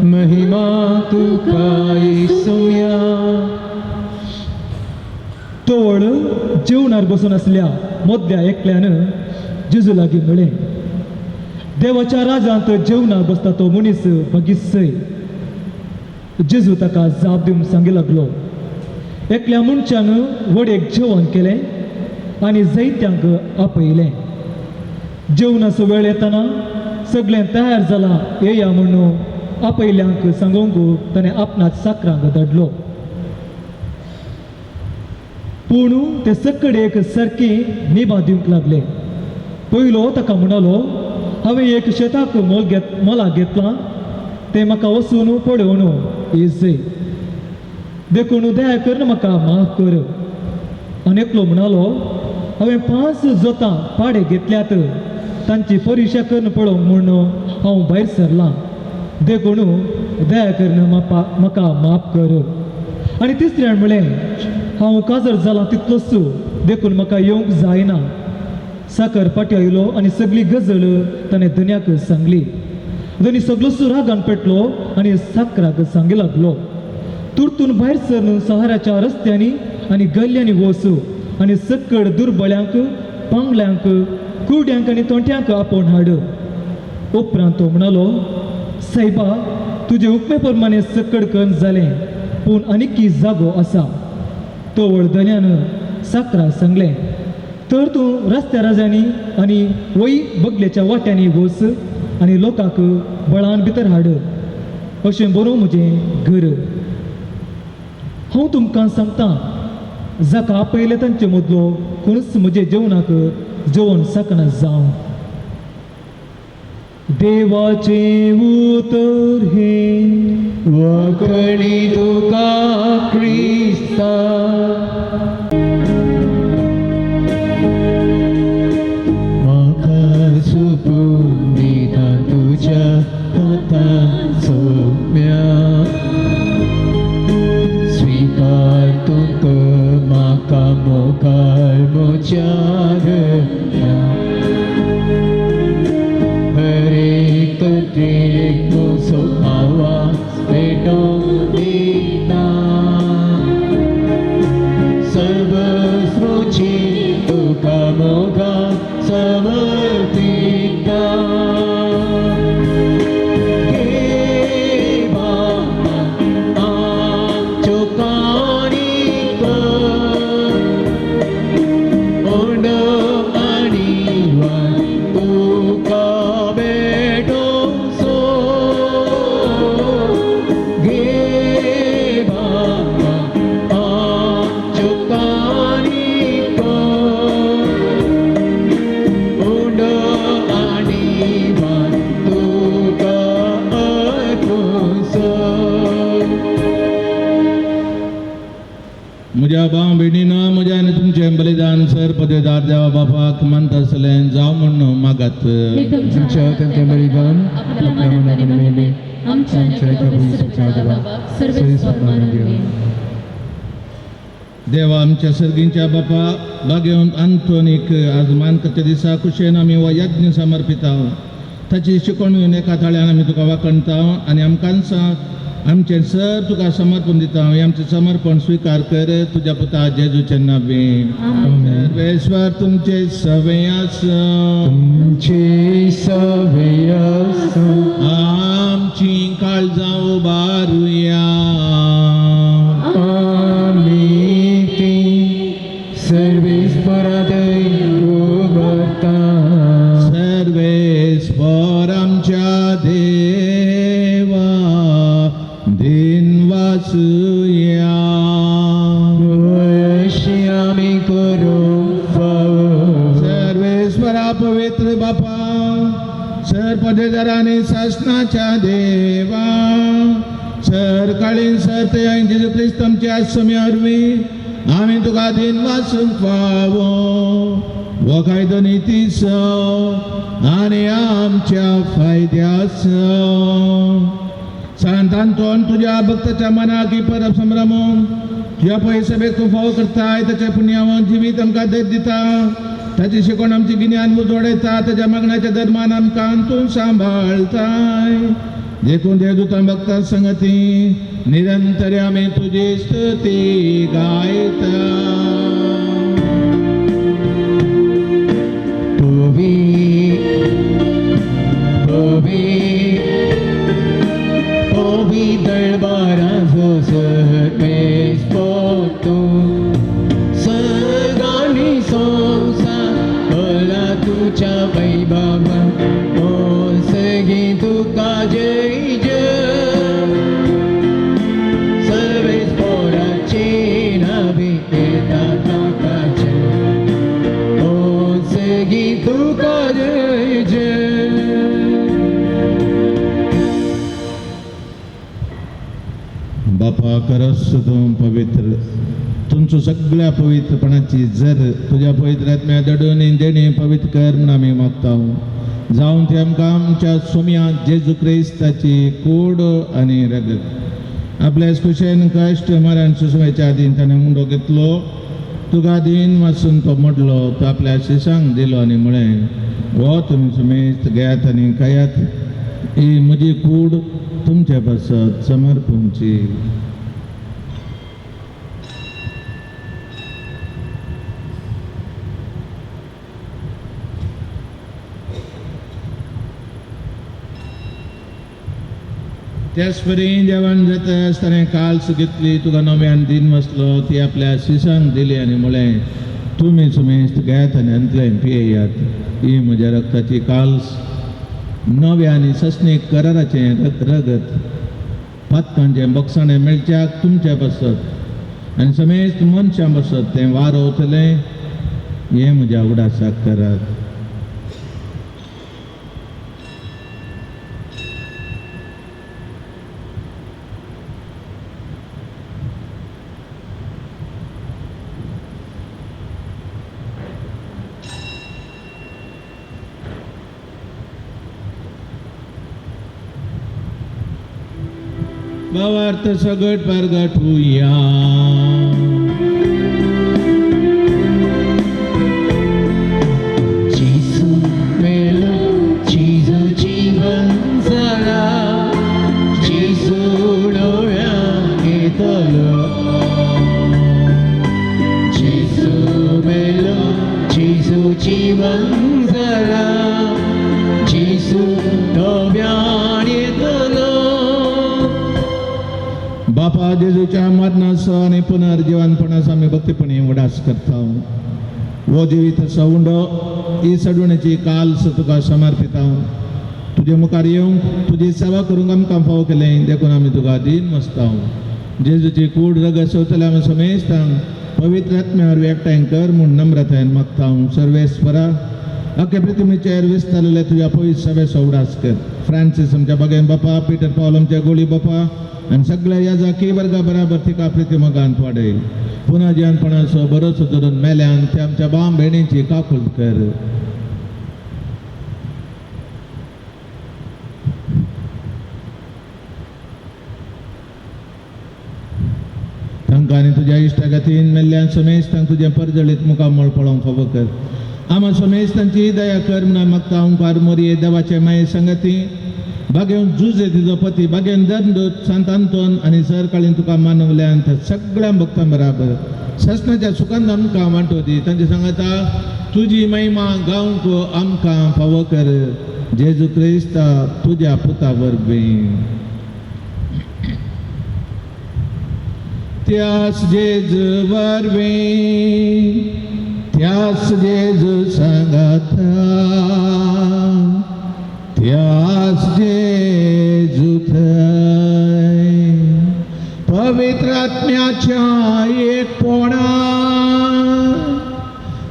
महिमा तुका येसुया. तोळ जेवणार बसून आसल्या मदल्या एकल्यान जेजू लागीं म्हळें, देवाच्या राजांत जेवणार बसता तो मनीस भागीसय. जेजू ताका जाप दिवन सांगी लागलो, एकल्या मनशान वडेक जेवण केलें आनी जैत्यांक आपयलें. जेवणाचो वेळ येतना सगळें तयार जालां, येया म्हणून आपयल्यांक सांगूंक ताणें आपणाच साकरांक धाडलो. पूण ते सकडेक सारकी निभां दिवंक लागले. पयलो ताका म्हणालो, हांवें एक शेताक मोल घेत मोलाक घेतलां, तें म्हाका वचून पळोवन येजय, देखून दया करून म्हाका माफ कर. आनी एकलो म्हणालो, हांवें 5 जोतां पाडे घेतल्यात, तांची परिक्षा करून पळोवंक म्हूण हांव भायर सरलां, देखून दया करून म्हाका माफ कर. आनी तिसऱ्यान म्हळें, हांव काजर जालां तितलोच, देखून म्हाका येवंक जायना. साकर फाटी आयलो आनी सगळी गजल ताणें धन्याक सांगली. धनी सगळोच रागान पेटलो आनी साकराक सांगी लागलो, तुरतून भायर सरून सहाराच्या रस्त्यांनी आनी गल्ल्यांनी वच आनी सकड दुर्बळ्यांक, पांगल्यांक, कुरड्यांक आनी तोंट्यांक आपोवन हाड. उपरांत तो म्हणालो, सायबा, तुजे उपमे प्रमाणे सकड कन्न जालें, पूण आनीकी जागो आसा. तवळ धन्यान साकरा सांगलें, तर तूं रस्त्या राजांनी आनी वय बगलेच्या वाट्यांनी वच आनी लोकांक बळान भितर हाड, अशें बरोवं म्हजें घर. हांव तुमकां सांगता, जाका आपयले तांचे मदलो कोणूच म्हजे जेवणाक जेवण सकना जावं. देवाचें उतर हें. वखणी तुका क्रिस्ता. म्हाका सुपून दिता तुज्या हातान सोम्या, स्विकार तुका म्हाका मोगाळ म्हज्या हृदया. हरेक तरेक म्हजो आवाज पेटोवन दिता, सर्वस्वची तुका मोगा समर्पिता. घे बाबा आमच्यो काणिको, उंडो आनी वाट तुका भेटोवचो. घे बाबा आमच्यो काणिको, उंडो आनी वाट तुका अर्पुचो. म्हज्या भाव भयणीनो, म्हज्या आनी तुमचें बलिदान सर पदेदार देवा बापाक मानता आसलें जावं म्हूण मागात. तुमच्या हातांतलें बलिदान आपल्या मनाक आनी महिमे आमच्या आमच्या आनी एका पवित्र बाबाक सर्वेस्पर मानून दी. देवा आमच्या सर्गींच्या बापा, भाग्यवंत आंतोनीक आज मानकाच्या दिसा कुशेन आमी हो यज्ञ समर्पिता. ताची शिकवण घेवन एका थाळ्यान आमी तुका वाखणता आनी आमकां आमचें सर तुका समर्पण दिता. हें आमचें समर्पण स्विकार कर तुज्या पुता जेजूचे नांवे. सर्वेश्वर तुमचे सवे आसा. तुमचे सवे आसूं. आमची काळजां उबारुया. आमी ती सर्वेस्परातय उबारता. सर्वेस्पर आमच्या देवा दिनवासुया. अशी आमी करूंक फावो. सर्वेस्परा पवित्र बापा, सर पदेदारांनी सासनाच्या देवा, सर काळीन सर ते जेजू क्रिस्त आमच्या आसम्या वरवीं आमी तुका दिनवासूंक फावो. हो कायदो नितीचो आनी आमच्या फायद्याचो. सांत आंतोन तुज्या भक्ताच्या मनाक ही परब संभ्रमून तुज्या पयसभेक तूं फावो करताय. ताच्या पुण्यावन जिवीत आमकां देत दिता, ताची शिकवण आमची गिन्यान उजवाडयता, ताच्या मागण्याच्या दरम्यान आमकां तूं सांबाळताय. देखून देवदूतां भक्तां संगती निरंतर आमी तुजी स्तुती गायता. पवी पवी पवी दरबाराचो सर्वेस्पर तूं, सर्गांनी संवसार भरला तुज्या वैभवान. ओ सगळीं तुका जय जय, सर्वेस्पराचे नांवे येता ताकाचें. ओ सगळीं तुका जय जय. बापा करस तूं पवित्र तुमचो सगळ्या पवित्रपणाची जर तुज्या पवित्र आत्म्या दडून देणे पवित्र कर म्हूण आमी मागता. जावन ती आमकां आमच्या सोम्या जेजू क्रिस्ताची कूड आनी रगत. आपल्या कुशेन कश्ट मरण सुसवायच्या आदीन ताणें मुंडो घेतलो, तुका दीन वासून तो मोडलो, तो आपल्या शिशांक दिलो आनी म्हळें, हो तुमी सुमेस्त घेयात आनी खायात, ही म्हजी कूड तुमचे पासत समर्पणची. त्याच परी जेवण जाता आसतना काल्स घेतली, तुका नव्यान दिन बसलो, ती आपल्या शिसांक दिली आनी म्हळें, तुमी सुमेस्त घेयात आनी अंतलें पियेयात. ही म्हज्या रक्ताची काल्स, नव्या आनी ससनीक कराराचें रगत, पातकांचें बक्षाणें मेळच्याक तुमच्या पासत आनी समेस्त मनशां पासत तें वारोवतलें. हें म्हज्या उडासाक करात. भावार्थ सगट परगटूया. जेजू मेलो, जेजू जीवन जाला, जेजू डोळ्यांक येतलो. जेजू मेलो, जेजू जीवन जाला, जेजू नव्यान येतलो. बापा जेजूच्या मरणाचो आनी पुनर्जिवनपणाचो आमी भक्तीपणी उडास करता. हो जिवीत सवंडो ही सडवणेची काल्स तुका समर्पिता. तुजे मुखार येवंक तुजी सेवा करूंक आमकां फावो केलें, देखून आमी तुका दीन मसता. जेजूची कूड रगत सोंपतल्या आमी समेस्तांक पवित्र आत्म्या वरवीं एकठांय कर म्हूण नम्रतायेन मागता. सर्वेस्परा, अख्या पृथ्वीचेर विस्तारलेल्या तुज्या पवित्र सभेचो उडास कर. फ्रांसीस आमच्या बागेन बापा, पीटर पावल आमच्या गोळी बापा आनी सगळ्या ह्या जाकी वर्गा बराबर तिका प्रिती मोगान वाडय. पुन्हा जिवनपणाचो बरोसो धरून मेल्यान ते आमच्या बाम भयणीची काकूट कर. तांकां आनी तुज्या इश्टागतीन मेल्ल्यान समेस्तांक तुजें परजळीत मुखामळ पळोवंक फावो कर. आमा समेस्तांची दया कर म्हणून मागता. ओंकार मोरये देवाचे माये संगती बागेवन जुजे तिजो पती, बागेवन दंदूत सांत आंतोन आनी सरकाळीन तुका मानवल्यान त्या सगळ्या भक्तां बराबर ससनाच्या सुखान आमकां वांटो दी. तांचे सांगता तुजी महिमा गावंक आमकां फावो कर. जेजू क्रिस्ता तुज्या पुता वरवीं. त्यास जेजू वरवीं, त्यास जेजू सांगाता, त्यास जेजू थंय पवित्र आत्म्याच्या एकपणा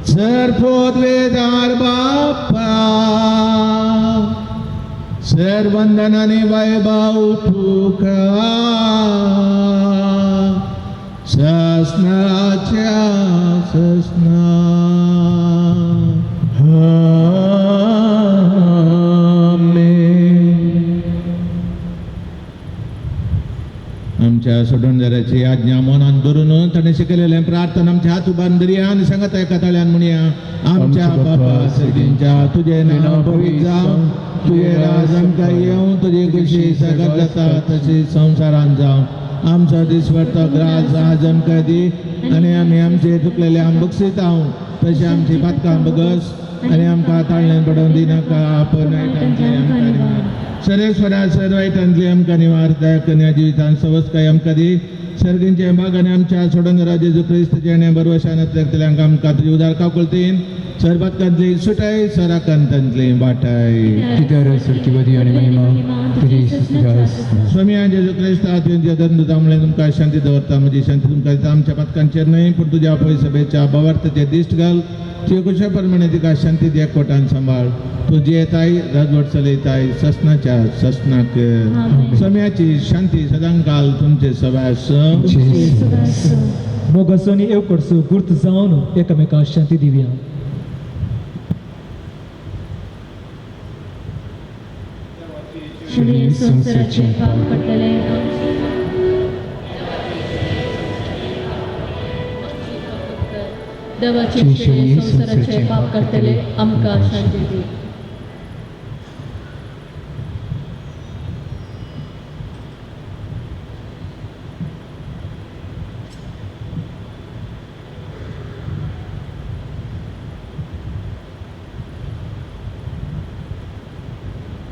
सर पोदवेदार बापा, सर वंदनाने वैभव तुका ससनाच्या ससना. आमेन. आमच्या सोडणदाराची आज्ञा मनान धरून ताणें शिकयलेलें प्रार्थना आमच्या हात उबारून धरया आनी सांगता एका ताळ्यान म्हणया. आमच्या बापा सर्गींच्या, तुजें नांव पवित्र जावं, तुजें राज आमकां येवं, तुजी खुशी सगळ्यात जाता तशी संवसारान जावं. आमचो दिसवडतो ग्रास आज आमकां दी आनी आमी आमचे चुकलेले आम बक्षिता तशें आमची पातकां बगस आनी आमकां ताळण्यान पडोवन दिनाका, आपण वायटांतले आमकां निवार. सरेस्वरा, सर वायटांतली आमकां निवार. दया कन्या जिवितान सवस्काय आमकां दी. सर्गींचे भाग आनी आमच्या सोडून जेजू क्रिस्त जेणे बरवशानांतल्या आमकां तुजी उदार काकुळतीन सरबातकांतली सुटाय, सराकांतांतली वाटाय. कित्यार सुरकीवती आनी महिमा तुजी तुज्या. स्वामी जेजू क्रिस्त, तुमच्या धर्मदूता तुमकां शांती दवरता, म्हजी शांती तुमकां दिता. आमच्या पातकांचेर न्हय पूण तुज्या पय सभेच्या भावार्थाचेर दिश्ट घाल. तुजे कुशा प्रमाणे तिका शांती दी, एकवटान सांबाळ. तूं जियेताय, राजवट चलयताय ससनाच्या ससनाक. सम्याची शांती सदांकाल तुमचे सभास. मोगाचो आनी एवकडचो गुर्त जावन एकामेकांक शांती दिवया. श्री संवसाराचे पाप पडटले, देवाचे श्री संवसाराचे पाप करतले, आमकां शांती दी.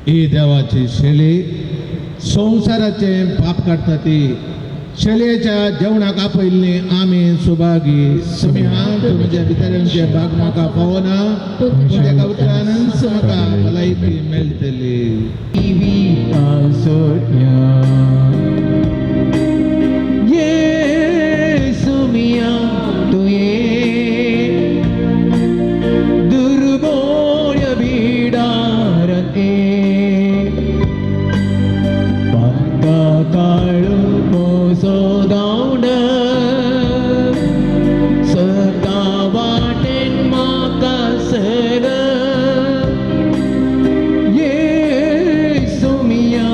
ही देवाची शेळी संवसाराचें पाप काडटा ती शेलयेच्या जेवणाक आपयल्ली आमी सुभागी. समिया, तुमच्या भितरचे भाग म्हाका पावना, पूण एका उतरानच म्हाका भलायकी मेळटली. येसू मिया तुये दुर्बोळ बिडारते पक्का काळू मोसो धांवड सता वाटेन म्हाका सर. येसू मिया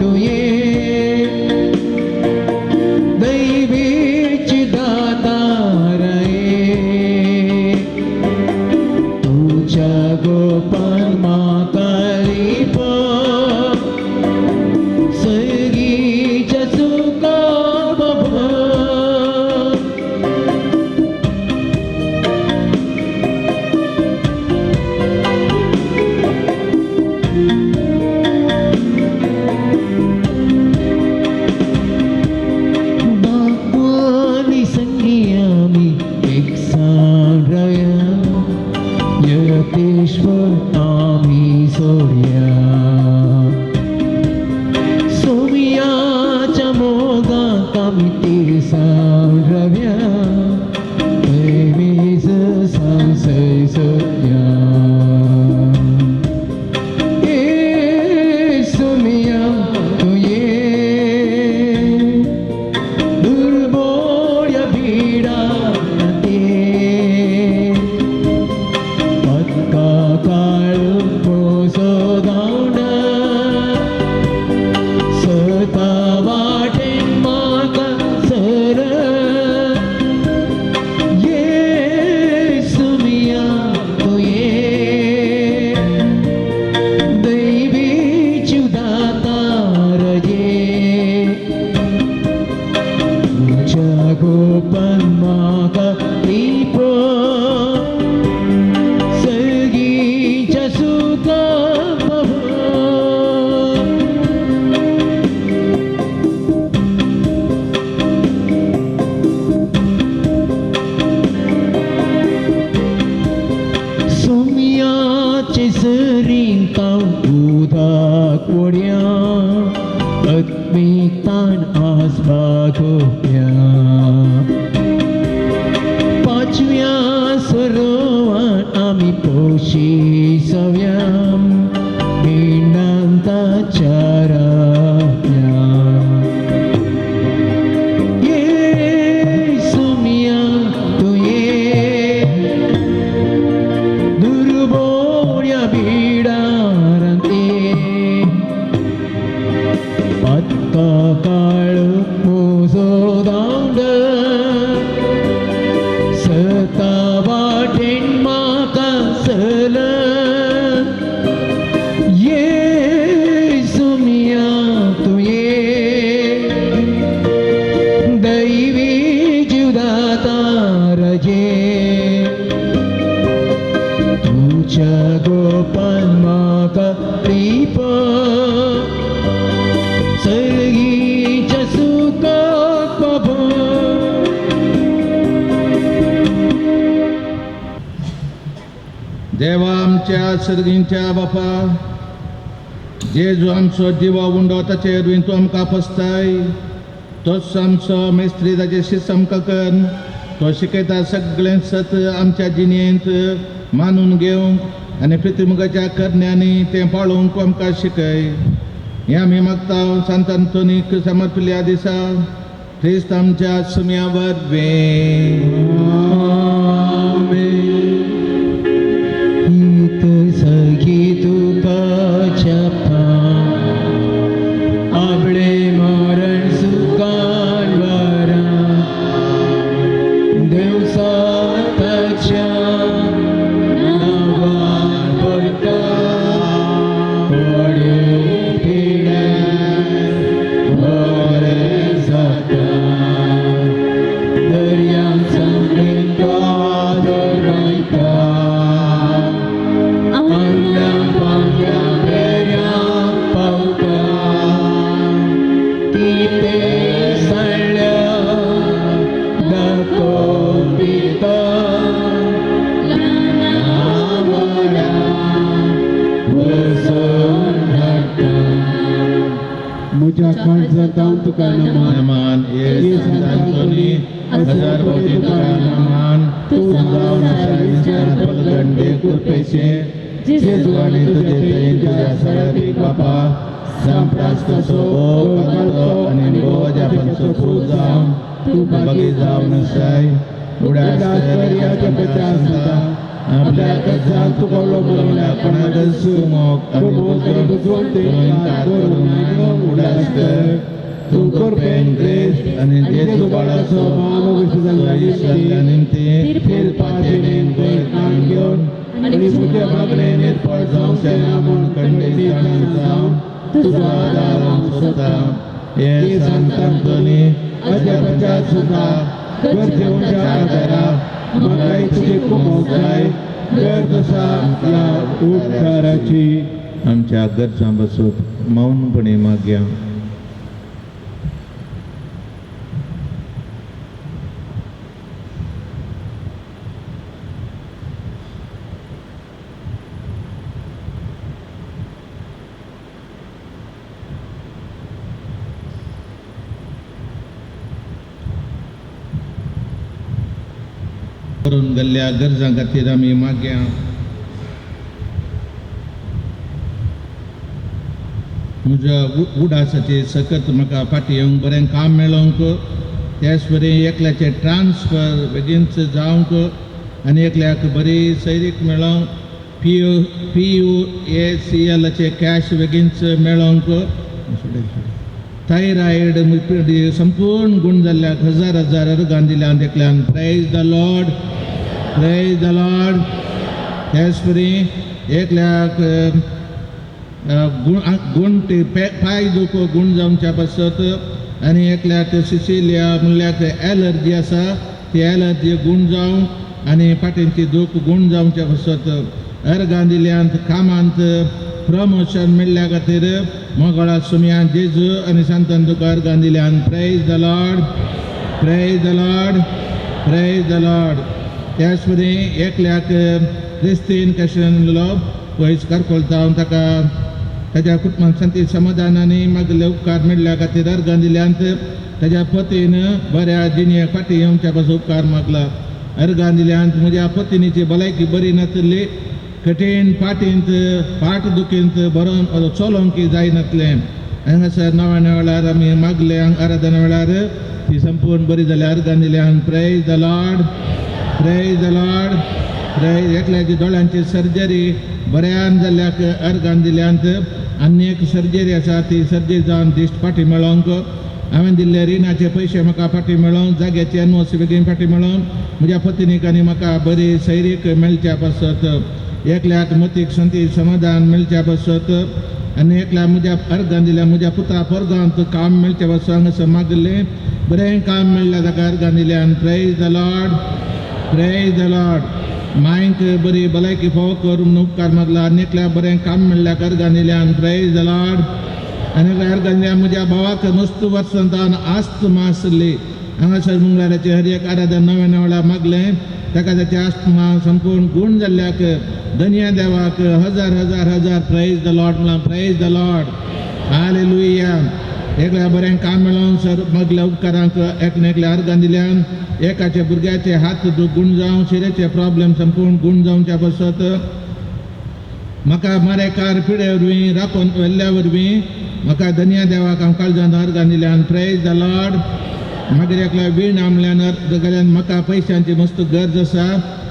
तुये दैवीची दातारये तुझ्या गोपान म्हाका लिप सगीच्या सुखा बाबा. बापानी संगी आमी एकसाण राया यतेश्वर आमी सोडया सोमियाच्या मोगात आमी तिरसाण राव्या प्रेमीच सांसय सोडया. येसू मिया तुये दुर्बोळ भिडाते पक्का काळ पोसो धांवड सता वाटेन म्हाका सर. येसू मिया तुये दैवी दातारजे तुझ्या गोपान म्हाका दीप सर्गीच्या सुखा बाबा. सोम्याचे सरीं ताव उदक वड्या आत्मीक ताण आसपाक गोप्या पांचव्या सरोवान आमी पोशी सव्या पिंडांताच्या राव्या. येसू मिया तुये दुर्बोळ्या बिडारांते पत्ता काळ मोजो दांड सता वाटेन म्हाका सल. येसू मिया तुये दैवी जीवदाता रजे तुझ्या गोपान म्हाका दीप सर्गीच्या सुखाक बाबा. देवा आमच्या सर्गींच्या बापा, जेजू आमचो जिवा उंडो ताचे वरवीं तूं आमकां पसताय. तोच आमचो मेस्त्री, ताचे शिस्त आमकां कर. तो शिकयता सगळें सत आमच्या जिणेंत मानून घेवंक आनी प्रितिमुखाच्या करण्यांनी तें पाळोवंक आमकां शिकय. हें आमी मागता सांत अंतोनीक समर्पिल्ल्या दिसा क्रिस्त आमच्या सुम्या वरवीं. हित सखी तुका जपा आपले मरण सुखान वरा देवसाताच्या नावान पडटा पडे पिड्यार बरें जाता दर्यांत सांगता. काळजांत तुका नमन. नमन ये संतांतोनी हजार कोटी तुका नमन. तूं जावन आसा विचार पलगंडे कृपेचे जेजू आनी तुजे तरेन तुज्या सराबीक बापा सांप्रास्ताचो भोव आनी भोव अजापांचो पूत जावन तूं भागी जावन आसाय. उडास कर ह्या जगाच्या संता आपल्या गजान तुका उलो कोणाकच सुमोक आनी बुजवण इन्कार करूंक नाय. उडास कर तूं कृपेन ग्रेस आनी जेजू बाळाचो जाल्ल्या निमतीं फिरपाचे गोंय घेवन आनी म्हज्या मागणे निर्पळ जावचें ना म्हूण खंडीत जावन तुजो आदार हांव सोदतां. हे संतांतोनी अजापाच्या सुद्धा गरजेवच्या आदारा म्हाकाय तुजी कुमोक जाय गरज आसा ह्या उपकाराची. आमच्या गरजां बसून मौनपणे मागया. करून गेल्ल्या गरजां खातीर आमी मागया. म्हज्या उडासाची सकत म्हाका फाटीं येवंक बरें काम मेळोंक, त्याच बरी एकल्याचें ट्रान्सफर बेगीनच जावंक आनी एकल्याक बरी सैरीक मेळोंक, P U A C एलाचे cash बेगीनच मेळोंक, थायरायड संपूर्ण गुण जाल्ल्याक हजार हजार अर्गां दिल्या एकल्यान. Praise the Lord, praise the Lord. त्याच परी एकल्याक गुण पांय दुखो गुण जावच्या पासत आनी एकल्याक सिसिलिया म्हणल्याक एलर्जी आसा ती एलर्जी गुण जावंक आनी फाटींची दूख गुण जावच्या पासत अर्गां दिल्यांत कामांत प्रमोशन मेळ्ळ्या खातीर मोगळा सुमया जेजू आनी सांतान तुका अर्गां दिल्यान. Praise the Lord, praise the Lord, praise the Lord. त्याच परी एकल्याक क्रिस्तीन कशें म्हणलो पयस कारकोलता ताका ताज्या कुटुंबान शांती समाधानांनी मागले उपकार मेळ्ळ्या खातीर अर्गां दिल्यांत. ताज्या पतीन बऱ्या जिणेक फाटीं येवच्या पासून उपकार मागला. अर्गां दिल्यांत म्हज्या पतिनीची भलायकी बरी नासली, कठीण फाटींत फाट दुखींत बरोवन चलोवंक जायनासलें. हांगासर नव्या वेळार आमी मागले आराधना वेळार ती संपूर्ण बरी जाली. अर्गां दिल्यान. Praise the Lord, praise the Lord, praise. एकल्याची दोळ्यांची सर्जरी बऱ्यान जाल्ल्याक अर्गां दिल्यांत. आनी एक सर्जरी आसा ती सर्जरी जावन दिश्ट फाटीं मेळोवंक, हांवें दिल्ले रिणाचे पयशे म्हाका फाटीं मेळोवंक, जाग्याचे एनओसी बेगीन फाटीं मेळोवंक, म्हज्या पत्नीक आनी म्हाका बरी सैरीक मेळच्या पासत, एकल्याक मतीक शांती समाधान मेळच्या पासत आनी एकल्या म्हज्या अर्गां दिल्या म्हज्या पुता पोरगांत काम मेळच्या पासत हांगासर मागलें बरें काम मेळ्ळें ताका अर्गां दिल्यान. Praise the Lord, praise the Lord. मांयक बरी भलायकी फावो कर म्हणून उपकार मागला. आनी एकल्या बरें काम मेळ्ळ्याक अर्गां दिल्यान. Praise the Lord. आनी एकल्या अर्गां दिल्या म्हज्या भावाक मस्त वर्सां आस्तमा आसली. हांगासर मंगळाराचे हर एक आराधन नव्या नव्या मागलें ताका ताचे आस्तमा संपूर्ण गुण जाल्ल्याक धन्या देवाक हजार हजार हजार प्रेज the Lord म्हणलां. Praise the Lord, hallelujah. एकल्या बरें काम मेळोवन सर मागल्या उपकारांक एकल्या एकल्या अर्गां दिल्यान. एकाच्या भुरग्याचे हात गुण जावं, शिरेचे प्रॉब्लेम संपूर्ण गुण जावच्या पासत म्हाका मारेकार पिडे वरवीं राखून व्हेल्ल्या वरवीं म्हाका धन्या देवाक हांव काळजान अर्गां दिल्यान. Praise the Lord. मागीर एकल्या वीण आमल्यान जाल्यार म्हाका पयशांची मस्त गरज आसा.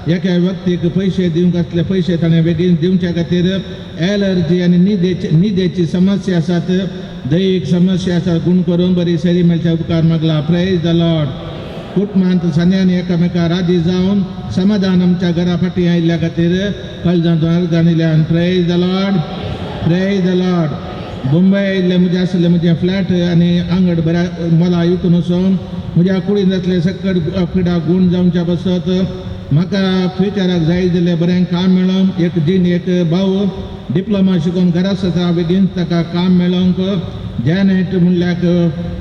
एका व्यक्तीक पयशे दिवंक आसले पयशे ताणें बेगीन दिवच्या खातीर एलर्जी आनी निदेची समस्या आसात, दैहीक समस्या आसा गुण करून बरी सरी मेळच्या उपकार मागला. Praise the Lord. कुटुंबांत सांद्यान एकामेका राजी जावन समाधान आमच्या घरा फाटीं आयिल्ल्या खातीर काळजांत अर्गां दिल्यान. Praise the Lord, praise the Lord. Bombay आयिल्लें म्हजें आसलें म्हजें फ्लॅट आनी आंगड बऱ्या मला विकून वचोन म्हज्या कुडीन जातलें सकट पिडा गुण जावच्या पासत म्हाका फ्युचराक जाय जाल्यार बरें काम मेळोवंक, एक जीण एक भाव डिप्लोमा शिकून घरा आसा बेगीन ताका काम मेळोवंक, जॅनेट म्हणल्याक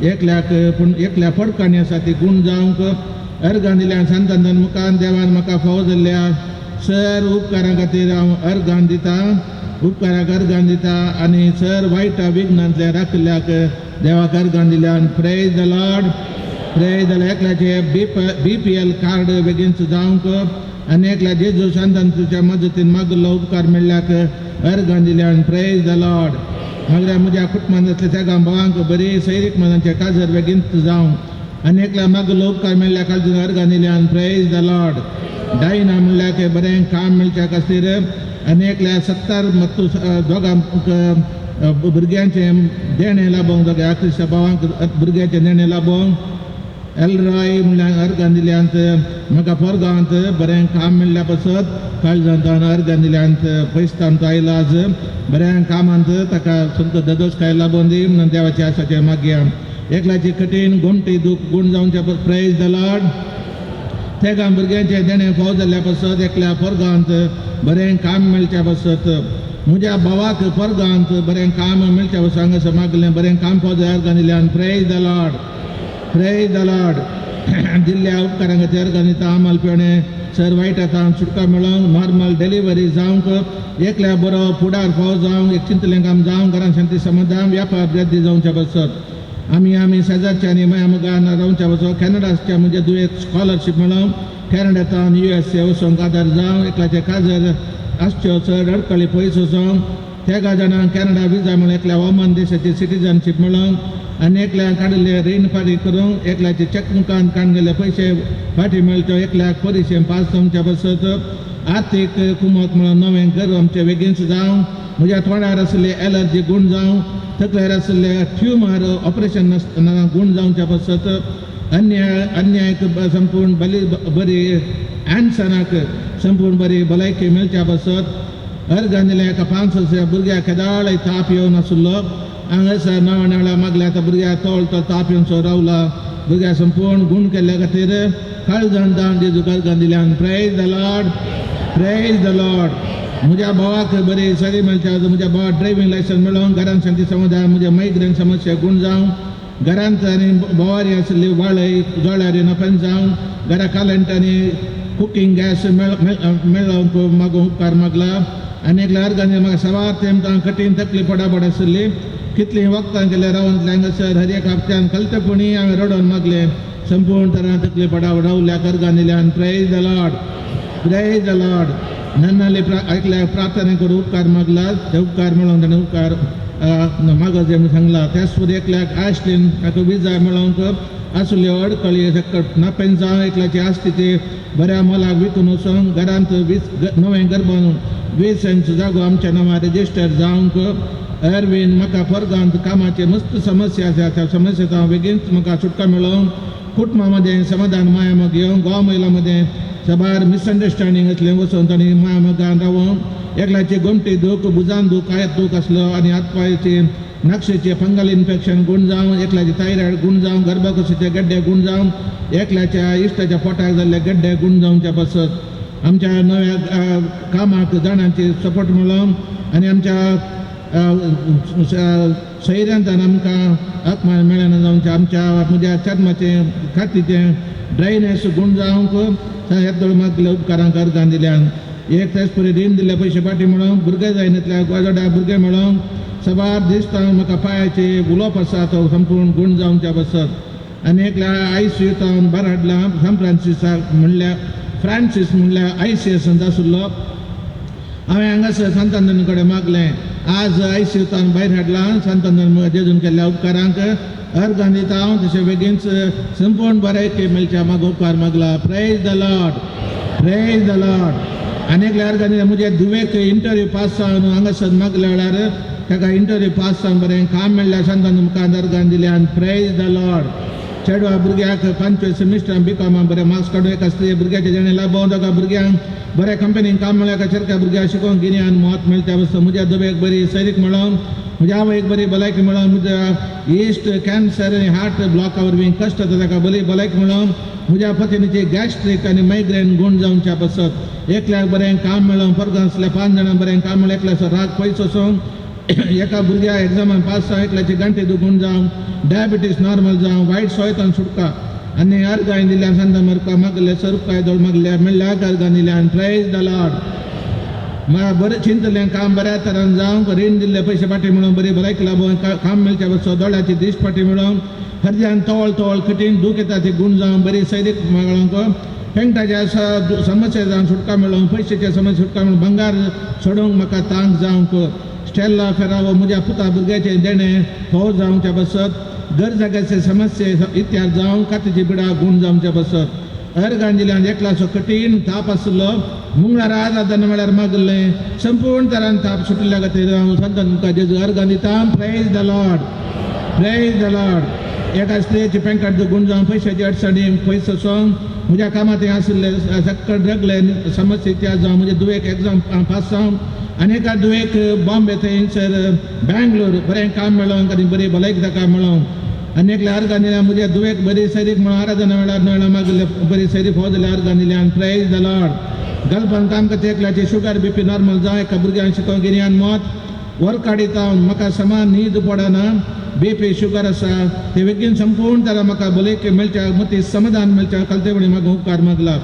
एकल्याक पूण एकल्या फडकांनी आसा ती गुण जावंक अर्गां दिल्यान. सांतान मुखार देवान म्हाका फावो जाल्ल्या सर उपकारां खातीर हांव अर्गां दितां. उपकाराक अर्गान दिता आनी सर वायट विघ्नांतल्या राखिल्ल्याक देवाक अर्गान दिल्यान. Praise the Lord, praise the. एकल्याचे BPL card बेगीनच जावंक आनी एकल्या जेजू शांतांतूच्या मजतीन मागिल्लो उपकार मेळ्ळ्याक अर्गान दिल्यान. Praise the Lord. मागीर म्हज्या कुटुंबांतल्या तेगां भावांक बरी सैरीक मनांचे काजर बेगीनच जावंक आनी एकल्या मागिल्लो उपकार मेळ्ळ्या काळजीन अर्गान दिल्यान. Praise the Lord. Diana म्हणल्यार बरें काम मेळच्या खातीर आनी एकल्या सत्तर मत्तू दोगांक भुरग्यांचें देणें लाबोवंक, दोगां क्रिस्तांव भावांक भुरग्यांचें देणें लाबोवंक. एलरॉय म्हणल्यार अर्गान दिल्यांत. म्हाका पोरगांवांत बरें काम मेळ्ळ्या पासत काळजांत अर्गान दिल्यांत. पयस आमचो आयला आज बऱ्या कामांत, ताका तुमचो ददोस काय लाबोवन दी म्हणून देवाचे आसाचे मागया. एकल्याची कठीण गोमटी दूख गूण जावच्या. Praise the Lord. तेगां भुरग्यांचें देणें फाव जाल्ल्या पासत, एकल्या पोरगांत बरें काम मेळच्या पासत, म्हज्या भावाक पोरगांत बरें काम मेळच्या पासत हांगासर मागलें. बरें काम फाव जाल्यार अर्गान दिल्यान. Praise the Lord, praise the Lord. दिल्ल्या उपकारांक खातीर अर्गान दिता. आमाल पेणे सर वायट आतां सुटका मेळोंक, नॉर्मल डिलिव्हरी जावंक, एकल्या बरो फुडार फाव जावंक, एक चिंतलें काम जावंक, घरांत शांती समाधान, व्यापार वृद्धी जावच्या पासत, आमी आमी शेजारच्या आनी माया मुखार रावच्या पासत, कॅनडाच्या म्हज्या दुयेक स्कॉलरशीप मेळोवंक, कॅनडांत युएसए वचोंक आदार जावं, एकल्याचे काजर आसच्यो चड अडकळी पयस वचोंक, तेगा जाणांक कॅनडा विजा मेळोवंक, एकल्या ओमान देशाची सिटीजनशीप मेळोवंक आनी एकल्याक काडिल्ले रीण फारीक करूंक, एकल्याचे चॅक मुखान काडून गेल्ले पयशे फाटी मेळच्यो, एकल्याक परिशे पास जावच्या पासत, आर्थीक कुमक म्हणून नवें घर आमचें बेगीनच जावं, म्हज्या तोंडार आशिल्ले एलर्जी गूण जावं, तकलेर आशिल्ले ट्युमर ऑपरेशन नासतना गूण जावच्या पासत, अन्याय अन्यायक संपूर्ण बली बरी एन्सनाक संपूर्ण बरी भलायकी मेळच्या पासत अर्गान दिल्या. एका 5 वर्सां भुरग्याक केदाळ ताप येवन आशिल्लो, हांगासर नव्या नव्या मागल्या. आतां भुरग्याक तोळ तो ताप येवन सो रावला. भुरग्या संपूर्ण गूण केल्ल्या खातीर काळजान दान जेजूक अर्गान दिल्यान. Praise the Lord, praise the Lord. म्हज्या भावाक बरी सरी मेळच्या, म्हज्या भावाक ड्रायव्हिंग लायसन्स मेळोवंक, घरांत शांती समाधान, म्हज्या मायग्रेन समस्या गूण जावं, घरांत आनी भोवारी आशिल्ली वाळय जोळ्यार नफेन जावं, घरा कालंट आनी कुकींग गॅस मेळोवंक मागूंक उपकार मागला. आनी एकल्या अर्गान म्हाका सवार तेंप कठीण तकली पडापड आशिल्ली. कितलीं वखदां केल्या रावंतले हांगासर हर एक हप्त्यान कलतेपणी हांवें रडोवन मागलें. संपूर्ण तरान तकली पडाव रावल्या अर्गान दिल्यान. Praise the Lord, praise the Lord. नन्नाले ऐकल्या प्रार्थना करून उपकार मागला. ते उपकार मेळोवन ताणें उपकार मागत म्हणून सांगला. त्याच परी एकल्याक आशलीन ताका विजा मेळोवंक आसल्यो अडकळी सकट नापेन जावं, एकल्याची आसती ती बऱ्या मोलाक विकून वचोंक, घरांत वीज नवें घर बांदून 20 सेंट्स जागो आमच्या नांवार रजिस्टर जावंक. अरविंद म्हाका फोरगांत कामाचे मस्त समस्या आसा, त्या समस्येचो हांव बेगीनच म्हाका सुटका मेळोवंक, कुटुंबा मदें समाधान माया मोग येवंक, गोवा महिला मदें साबार मिसअंडरस्टँडींग आसलें वचून तांणी माया मोगान रावोंक, एकल्याची गोमटी दूख, भुजान दूख, आयत दूख आसलो आनी हात पांयाची नक्षेचे फंगल इन्फेक्शन गूण जावं, एकल्याचे थायरॉयड गूण जावं, गर्भकुशीचे गड्डे गूण जावं, एकल्याच्या इश्टाच्या पोटाक जाल्ले गड्डे गूण जावच्या पासत, आमच्या नव्या कामाक जाणांची सपोर्ट मेळोवन आनी आमच्या सैऱ्यांतान आमकां अपमान मेळना जावचें, आमच्या म्हज्या चर्माचें खातीचें ड्रायनेस गूण जावंक हें मागले उपकारांक अर्गान दिल्यान. एक त्याच परी रीण दिल्ले पयशे फाटी मेळोवंक, भुरगे जायनातल्या गोजड्या भुरगे मेळोवंक, साबार दीस म्हाका पांयाचे उलोवप आसा तो संपूर्ण गूण जावच्या पासत. आनी एकल्या आयसीयू हांव बरें हाडला सान फ्रांसिसाक म्हणल्यार फ्रांसीस म्हणल्यार आयसीएसान आशिल्लो. हांवें हांगासर सांतांतोनी कडेन मागलें. आज आयसीयूतान भायर हाडला. सांतांतोनी जेजून केल्ल्या उपकारांक अर्गान दिता हांव. तशें बेगीनच संपूर्ण बरें मेळच्या म्हाका उपकार मागला. Praise the Lord, praise the Lord. आनी एकल्या अर्गान म्हज्या धुवेक इंटरव्यू पास जावन हांगासर मागल्या वेळार ताका इंटरव्यू पास जावन बरें काम मेळ्ळ्या सांतान मुखार अर्गान दिल्यान. Praise the Lord. चेडवा भुरग्याक 25 सेमिस्टर बीकॉमा बरें मार्क्स काडून एक आसले भुरग्याचे जेणे लाभ ताका भुरग्यांक बऱ्या कंपनीन काम मेळ्ळ्या का चेरक्या भुरग्याक शिकोवंक गिन्यान म्हत्व मेळटा बस. म्हज्या धुवेक बरी सैरीक मेळोवन, म्हज्या आवयक बरी भलायकी मेळोवन, म्हज्या इश्ट कॅन्सर आनी हार्ट ब्लॉका वरवीं कश्ट जाता ताका बरी भलायकी मेळोवन, म्हज्या पत्नीची गॅस्ट्रीक आनी मायग्रेन गूण जावच्या पासत, एकल्याक बरें काम मेळोवन, परगां आसल्या पांच जाणां बरें काम मेळोवन, एकल्याचो राग पयस वचोंक, एका भुरग्या एग्जामान पास जावं, एकल्याची गांठी दुखून जावं, डायबिटीस नॉर्मल जावं, वायट सोयतान सुटका आनी अर्गां दिल्यान सांता मरका मागले सरुपाय दोळ मागल्या मेळ्ळ्या अर्गां दिल्यान. Praise the Lord. म्हाका बरें चिंतलें काम बऱ्या तरान जावंक रीण दिल्ले पयशे फाटी मेळोवंक बरी भलायकी लाबोवंक काम मेळच्या बसो दोळ्याची दिश्ट फाटी मेळोवंक हरद्यान तवळ तवळ कठीण दूख येता ती गूण जावंक बरी सैरीक मेळोवंक पेंटाच्या समस्या जावन सुटका मेळोवंक पयशेच्या समस्या सुटका मेळोवंक भंगार सोडोवंक म्हाका तांक जावंक स्टेल्ला फेरावो म्हज्या पुता भुरग्याचें देणें फोव जावच्या बसत घर जाग्याचे समस्ये इत्याद जावंक कातीची पिडा गूण जावच्या बसत अर्गान दिल्यान एकलाचो कठीण ताप आसलो मुंगळार आराधना म्हळ्यार मागलें संपूर्ण तरान ताप सुटिल्ल्या खातीर हांव संतान तुमकां जेजू अर्गान दिता. Praise the Lord, praise the Lord. एका स्त्रियेची पेंकाट गूण जावन पयशाची अडचणी पयसो सोंग म्हज्या कामांत हें आशिल्ले सक्कड रगले समस्या इतिहास जावं म्हजे दुवेक एग्जाम पास जावं आनी एका दुवेक बॉम्बे थंयसर बँगलोर बरें काम मेळोवंक आनी बरी भलायकी ताका मेळोवंक आनी एकल्या अर्गान दिल्या म्हज्या दुवेक बरी सैरीक म्हणून आराधना वेळार मेळ्ळा मागले बरी सैरीक हो जाल्यार अर्गान दिल्यान. Praise the Lord. गल्फान काम करता एकल्याची शुगर बी पी नॉर्मल जावं एका भुरग्यांक शिकोवंक गिन्यान मत वर काडिता म्हाका समान न्हीद पडना बी पी शुगर आसा ते बेगीन संपूर्ण तारा म्हाका भलायकी मेळच्या मती समाधान मेळच्या कलतेवणी म्हाका उपकार मागला.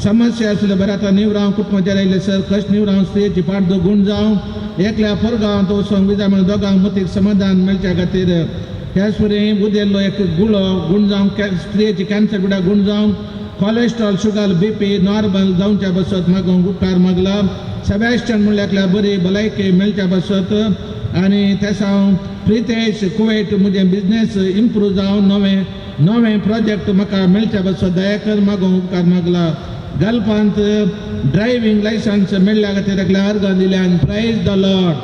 समस्या आसले बरें आतां निवरांव कुटुंबाचेर आयले सर कश्ट निवरांव स्त्रियेची पाठ गूण जावं एकल्या पोरगांवांत वचोंक विजा मेळून दोगांक मतीक समाधान मेळच्या खातीर त्याच परी उदेल्लो एक गुळो गूण जावंक स्त्रियेची कॅन्सर पिडा गूण जावंक cholesterol sugar B P normal जावच्या बसत म्हाका उपकार मागला. सेबॅस्टन म्हणल्यार एकल्या बरी भलायकी मेळच्या बसत आनी तेसा हांव प्रितेश कुवेट म्हजें बिजनेस इम्प्रूव जावन नवें नवें प्रोजेक्ट म्हाका मेळच्या बसत दयाकर मागूंक उपकार मागला. गल्फांत ड्रायव्हींग लायसन्स मेळ्ळ्या खातीर एकल्या अर्गां दिल्यान. Praise the Lord,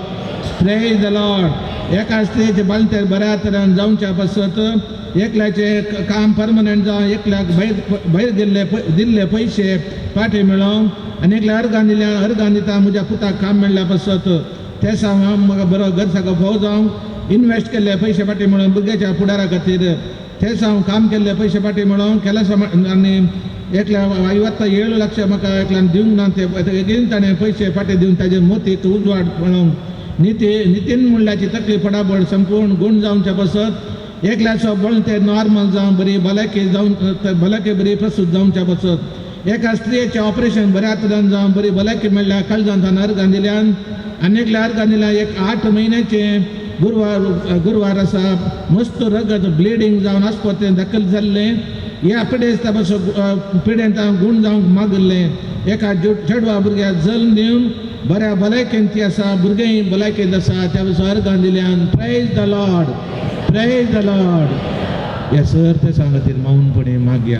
praise the Lord. एका स्त्रियेचे बालतेर बऱ्या तरान जावच्या पासत एकल्याचें काम परमनंट जावं एकल्याक भायर भायर गेल्ले दिल्ले पयशे फाटी मेळोवंक आनी एकल्या अर्गां दिल्या अर्गां दिता म्हज्या पुताक काम मेळ्ळ्या पासत तेसा हांव म्हाका बरो घरसाको फोव जावंक इनवेस्ट केल्ले पयशे फाटी मेळोवंक भुरग्याच्या फुडारा खातीर तेसा हांव काम केल्ले पयशे फाटी मेळोवंक केला आनी एकल्या 57 लक्ष म्हाका एकल्यान दिवंक ना ते बेगीन ताणें पयशे फाटी दिवन ताजे मोतीक उजवाड मेळोवंक निती नितीन म्हणल्याची तकली फटाफट संपूर्ण गूण जावच्या पासत एकल्याचो बळ ते नॉर्मल जावं बरी भलायकी जावन भलायकी बरी प्रस्तूत जावच्या पासत एका स्त्रियेचें ऑपरेशन बऱ्या तरान जावं बरी भलायकी मेळ्ळ्या काळजान ताणें अर्गां दिल्यान आनी एकल्या अर्गां दिल्या एक 8 म्हयन्याचें गुरवार गुरवार आसा मस्त रगत ब्लिडींग जावन आस्पत्रेंत दाखल जाल्लें ह्या पिडेस्ता पासून पिडेंत हांव गूण जावंक मागिल्लें एका चेडवा भुरग्याक जल्म दिवन बऱ्या भलायकेन ती आसा भुरगें भलायकेंत आसा त्या पासून अर्गां दिल्यान. Praise the Lord, praise the Lord. ह्या सर ते खातीर मौनपणे मागया.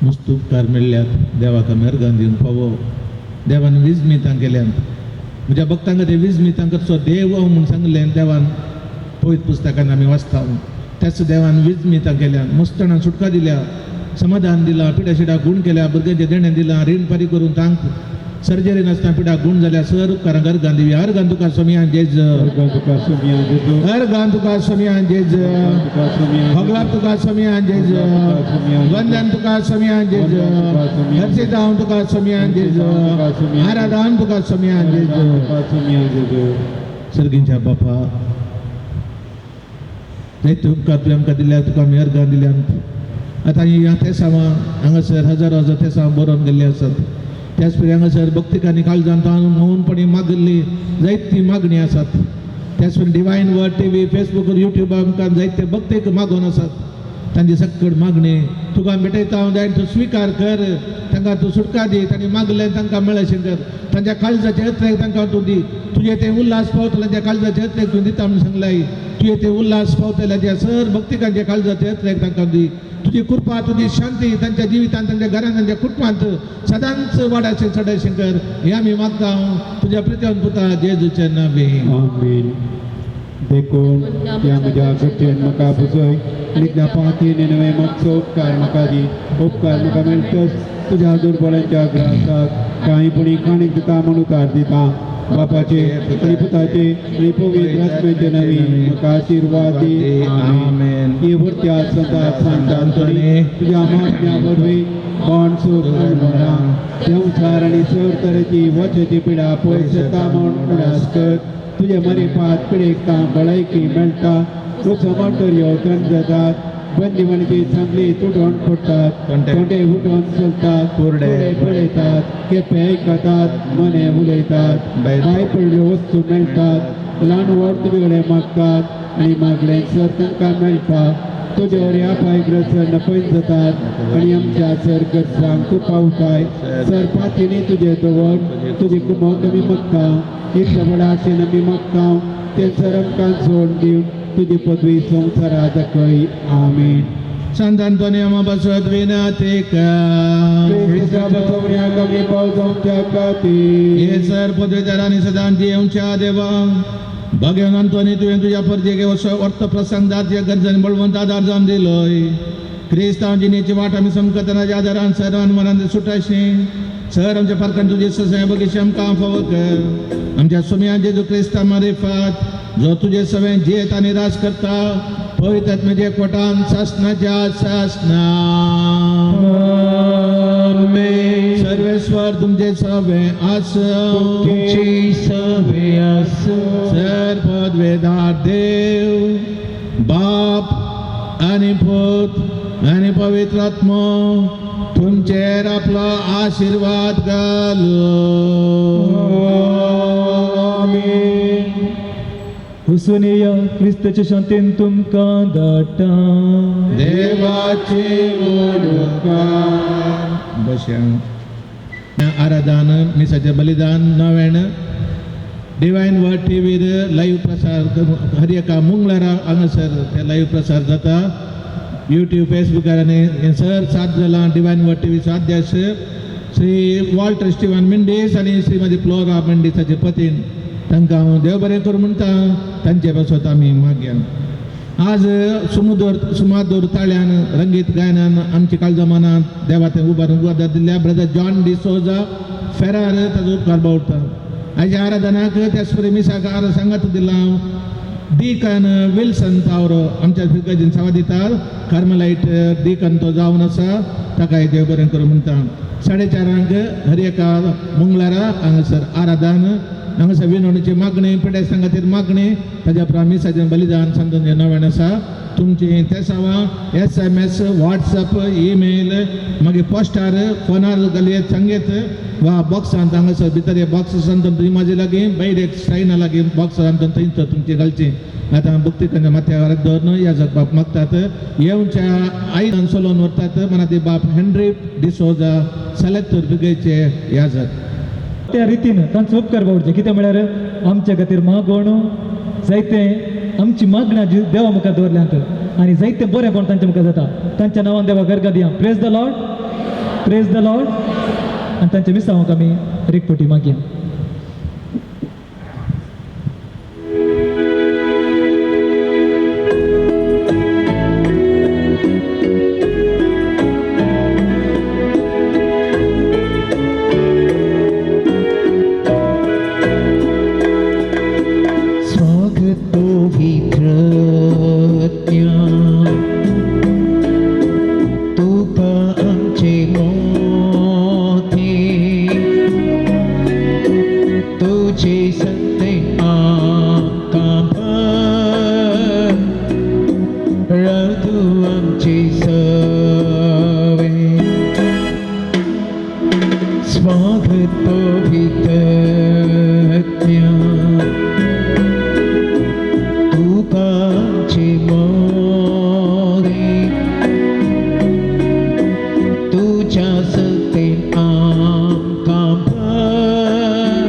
मस्त उपकार मेळ्ळ्यात देवाक आमी अर्गां दिवंक फावो. देवान वीज मितां केल्यात म्हज्या भक्तांक ते वीज मितां करचो देव म्हूण सांगलें देवान पवित्र पुस्तकान आमी वाचता. त्याच देवान वीज मितां केल्यात मस्तणान सुटका दिल्या समाधान दिलां पिड्या शिडा गूण केल्या भुरग्यांचें देणें दिलां रीण फारीक करून तांक सर्जरी नासतना पिडा गूण जाल्या सर उपकारांक अर्गां दिवया. अर्गां तुका सोमयान जेज, अर्गां तुका सोमयान जेज, भगलाब तुका सोमयान जेज, वंदन तुका सोमयान जेज, हर्षितांव तुका सोमयान जेज, आराधान तुका सोमयान जेज. सर्गींच्या बापा जायते उपकार तुवें आमकां दिल्या तुका आमी अर्गां दिल्यात. आतां हीं तेसांवां हांगासर हजारो हजार तेसांवां बरोवन गेल्लीं आसात. त्याच परी हांगासर भक्तिकांनी काळजान ताणून मौनपणी मागिल्ली जायती मागणी आसात. त्याच परी divine word T V Facebook युट्यूबार आमकां जायते भक्तीक मागोवन आसात. तांची सक्कड मागणी तुका भेटयता हांव जायन तूं स्विकार कर तांकां तूं सुटका दी. तांणी मागलें तांकां मेळशें कर तांच्या काळजाचे अत्रेक तांकां तूं दी. तुजें तें उल्हास पावतलें त्या काळजाचे अत्रेक तूं दिता म्हूण सांगलाय. तुजें तें उल्हास पावतलें त्या सर भक्तिकांच्या काळजाचे अत्रेक तांकां दी. तुजी कृपा तुजी शांती तांच्या जिवितांत तांच्या घरांत तांच्या कुटुंबांत सदांच वाडाचें चडाशें कर हें आमी मागता. तुज्या प्रित्यान पुता जेजूचे नांवे आमेन. देखून त्या म्हज्या गरजेन म्हाका बुजय आनी त्या पांती नवे मागचो उपकार म्हाका दी. उपकार म्हाका मेळटच तुज्या दुर्बळांच्या ग्रासाक कांय पुणी खाणीक दिता म्हूण उतार दिता. बापाचे आनी पुताचे आनी पवित्र आत्म्याचे नांवी म्हाका आशिर्वाद दी. आमेन. ही वरत्या सदा संतांतणी तुज्या महात्म्या वरवीं कोण सूख अणभवना संवसार आनी सर तरेची वचेची पिडा पयस जाता म्हूण उडास कर. तुजे मरे पात पिडेक भलायकी मेळटा. तूं समर्थर्यो थंड जातात. बंदीवानीची सांगली तुटोन पडटात, तोंडे उठोन चलतात, कुरडे पळयतात, केपे आयकतात, मने उलयतात, भायर पडल्यो वस्तू मेळटात, ल्हान व्हड तुजे कडेन मागतात आनी मागलें सर तांकां मेळटा. तुज्या ह्या पायग्रस्त नपयत जातात आनी आमच्या सर गरजांक तूं पावताय. सर पातीनी तुजें दवर, तुजी कुमक आमी मागता. इतल्या व्हडा आशेन आमी मागता तें सर आमकां जोड दिवन तुजी पदवी संवसारा दाखय. आमेन. Sant Antonio पासत विनंती कर. क्रिस्ता बसवण्याक आमी पावस आमच्या खातीर. हे सर पदवेदारांनी सदां जियेवच्या देवा, भगेवन अंतोनी, तुवें तुज्या परजेक असो अर्थ प्रसंग दारच्या गरजांनी बळवंत आदार जावन दिलोय. क्रिस्तांव जिणेची वाट आमी समकतनाच्या आदारान सरान मनान सुटाशी सर आमच्या फारकान तुजी ससाय बगीचे आमकां फावो कर. आमच्या सुमया जेजू क्रिस्ता मारिफात, जो तुजे सवें जियेत आनी राज करता पवित्र आत्म्याच्या एकवटान सासनाच्या सासना. आमेन. सर्वेश्वर तुमचे सवे आसो. तुमची सवे आसो. सर पदवेदार देव बाप आनी पूत आनी पवित्र आत्मो तुमचेर आपलो आशिर्वाद घालो. आमेन. हुसुनिया क्रिस्ताच्या शांतीन तुमकां धाडटा. देवाची उपकार. बशा. आराधन मिसाचें बलिदान नव्यान डिवायन वर्ड टीव्हीर लायव्ह प्रसार हर एका मंगळारा हांगासर ते लायव्ह प्रसार जाता. यूट्यूब फेसबुकार आनी हें सर सात जालां. डिवायन वर्ड टीव्हीचो अध्यक्ष श्री वॉल्टर स्टिवन मेंडीस आनी श्रीमती फ्लोरा मेंडीसाचे पतीन तांकां हांव देव बरें करूं म्हणटा. तांचे पासत आमी मागया. आज सुमुदोर सुमादोर ताळ्यान रंगीत गायनान आमची काळजा मनांत देवा तें उबारून उबार दिल्ल्या ब्रदर जॉन डिसोजा फेरार ताजो उपकार बावडटा. आयच्या आराधनाक त्याच परी मिसाक आरा सांगात दिला हांव डीकन विल्सन तावरो आमच्या फिरगजीन सेवा दिता. कार्मलायट डीकन तो जावन आसा, ताकाय देव बरें करूं म्हणटा. 4:30 हर एका मंगळारा हांगासर आराधन, हांगासर विनवणीची मागणी, पिडेस्तां खातीर मागणी, ताज्या उपरांत मिसाचें बलिदान सांतून नव्यान आसा. तुमची तेसावां SMS, WhatsApp, email, मागीर पोस्टार, फोनार घालयेत सांगयत वा बॉक्सांत हांगासर भितर एक बॉक्स आसा थंय म्हाजे लागीं, भायर एक सायना लागीं बॉक्स आसा थंय तर तुमची घालची. आतां भक्ती माथ्यावर दवरून याजक बाप मागतात येवच्या आयदन सोलोवन व्हरतात मनाती बाप हेनरी डिसोजा सलेत्तूर बिगेचे याजक. त्या रितीन तांचो उपकार बावडचे. कितें म्हळ्यार आमच्या खातीर मागोण जायते आमची मागण्यां जी देवा मुखार दवरल्यांत आनी जायते बरेंपण तांच्या मुखार जाता. तांच्या नांवान देवा गर्गा दिया. Praise the Lord, praise the Lord. आनी तांच्या मिसांवाक आमी रिकपटी मागया. स्वागत पवित्र तुका आमचे मोती तुझे संते आमकां भर राव तूं आमचे सवे. स्वागत पवित्र तुका आमचे मोरे तुझ्या सतेन आमकां भर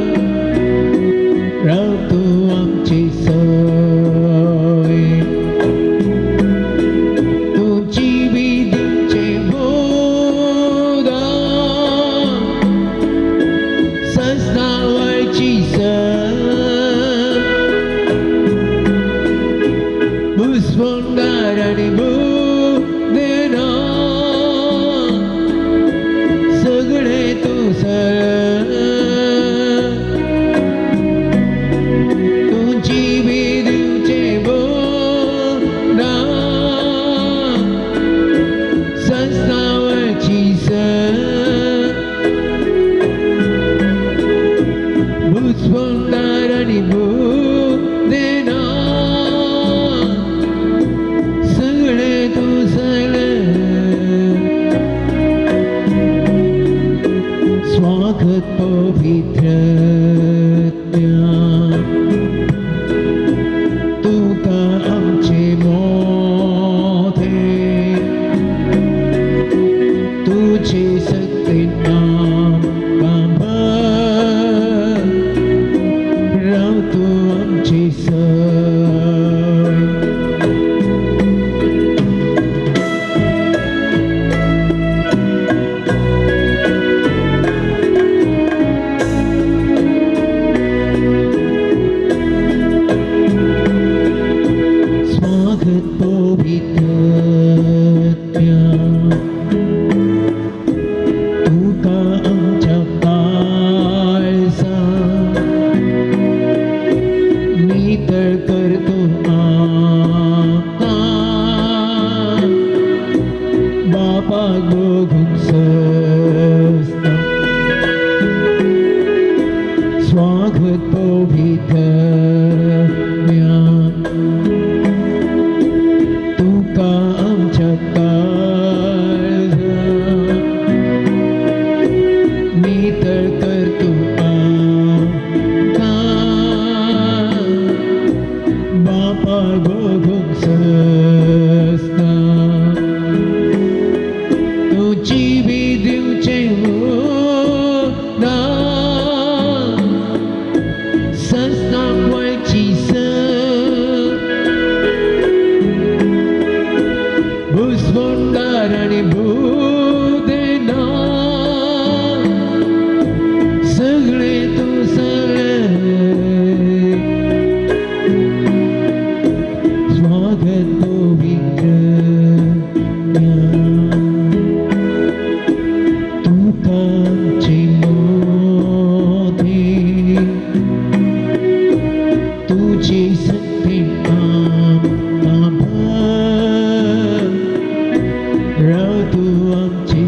राव तूं आमचे सवे. तुजी विधान बापाक भोगूंक सस्ता स्वागत पवित्र तुका आमच्या काळजात नितळ कर तूं आमकां बापा भोगूंक सस्ता तूं जिवी दिवचें दान सस्नाक वळची स भुसमुंडार आनी भूदेना सगळे तूं सगळे स्वागत पवित्र तुका आमचे मोती तुझी शक्ती आमकां भर राव तूं आमची.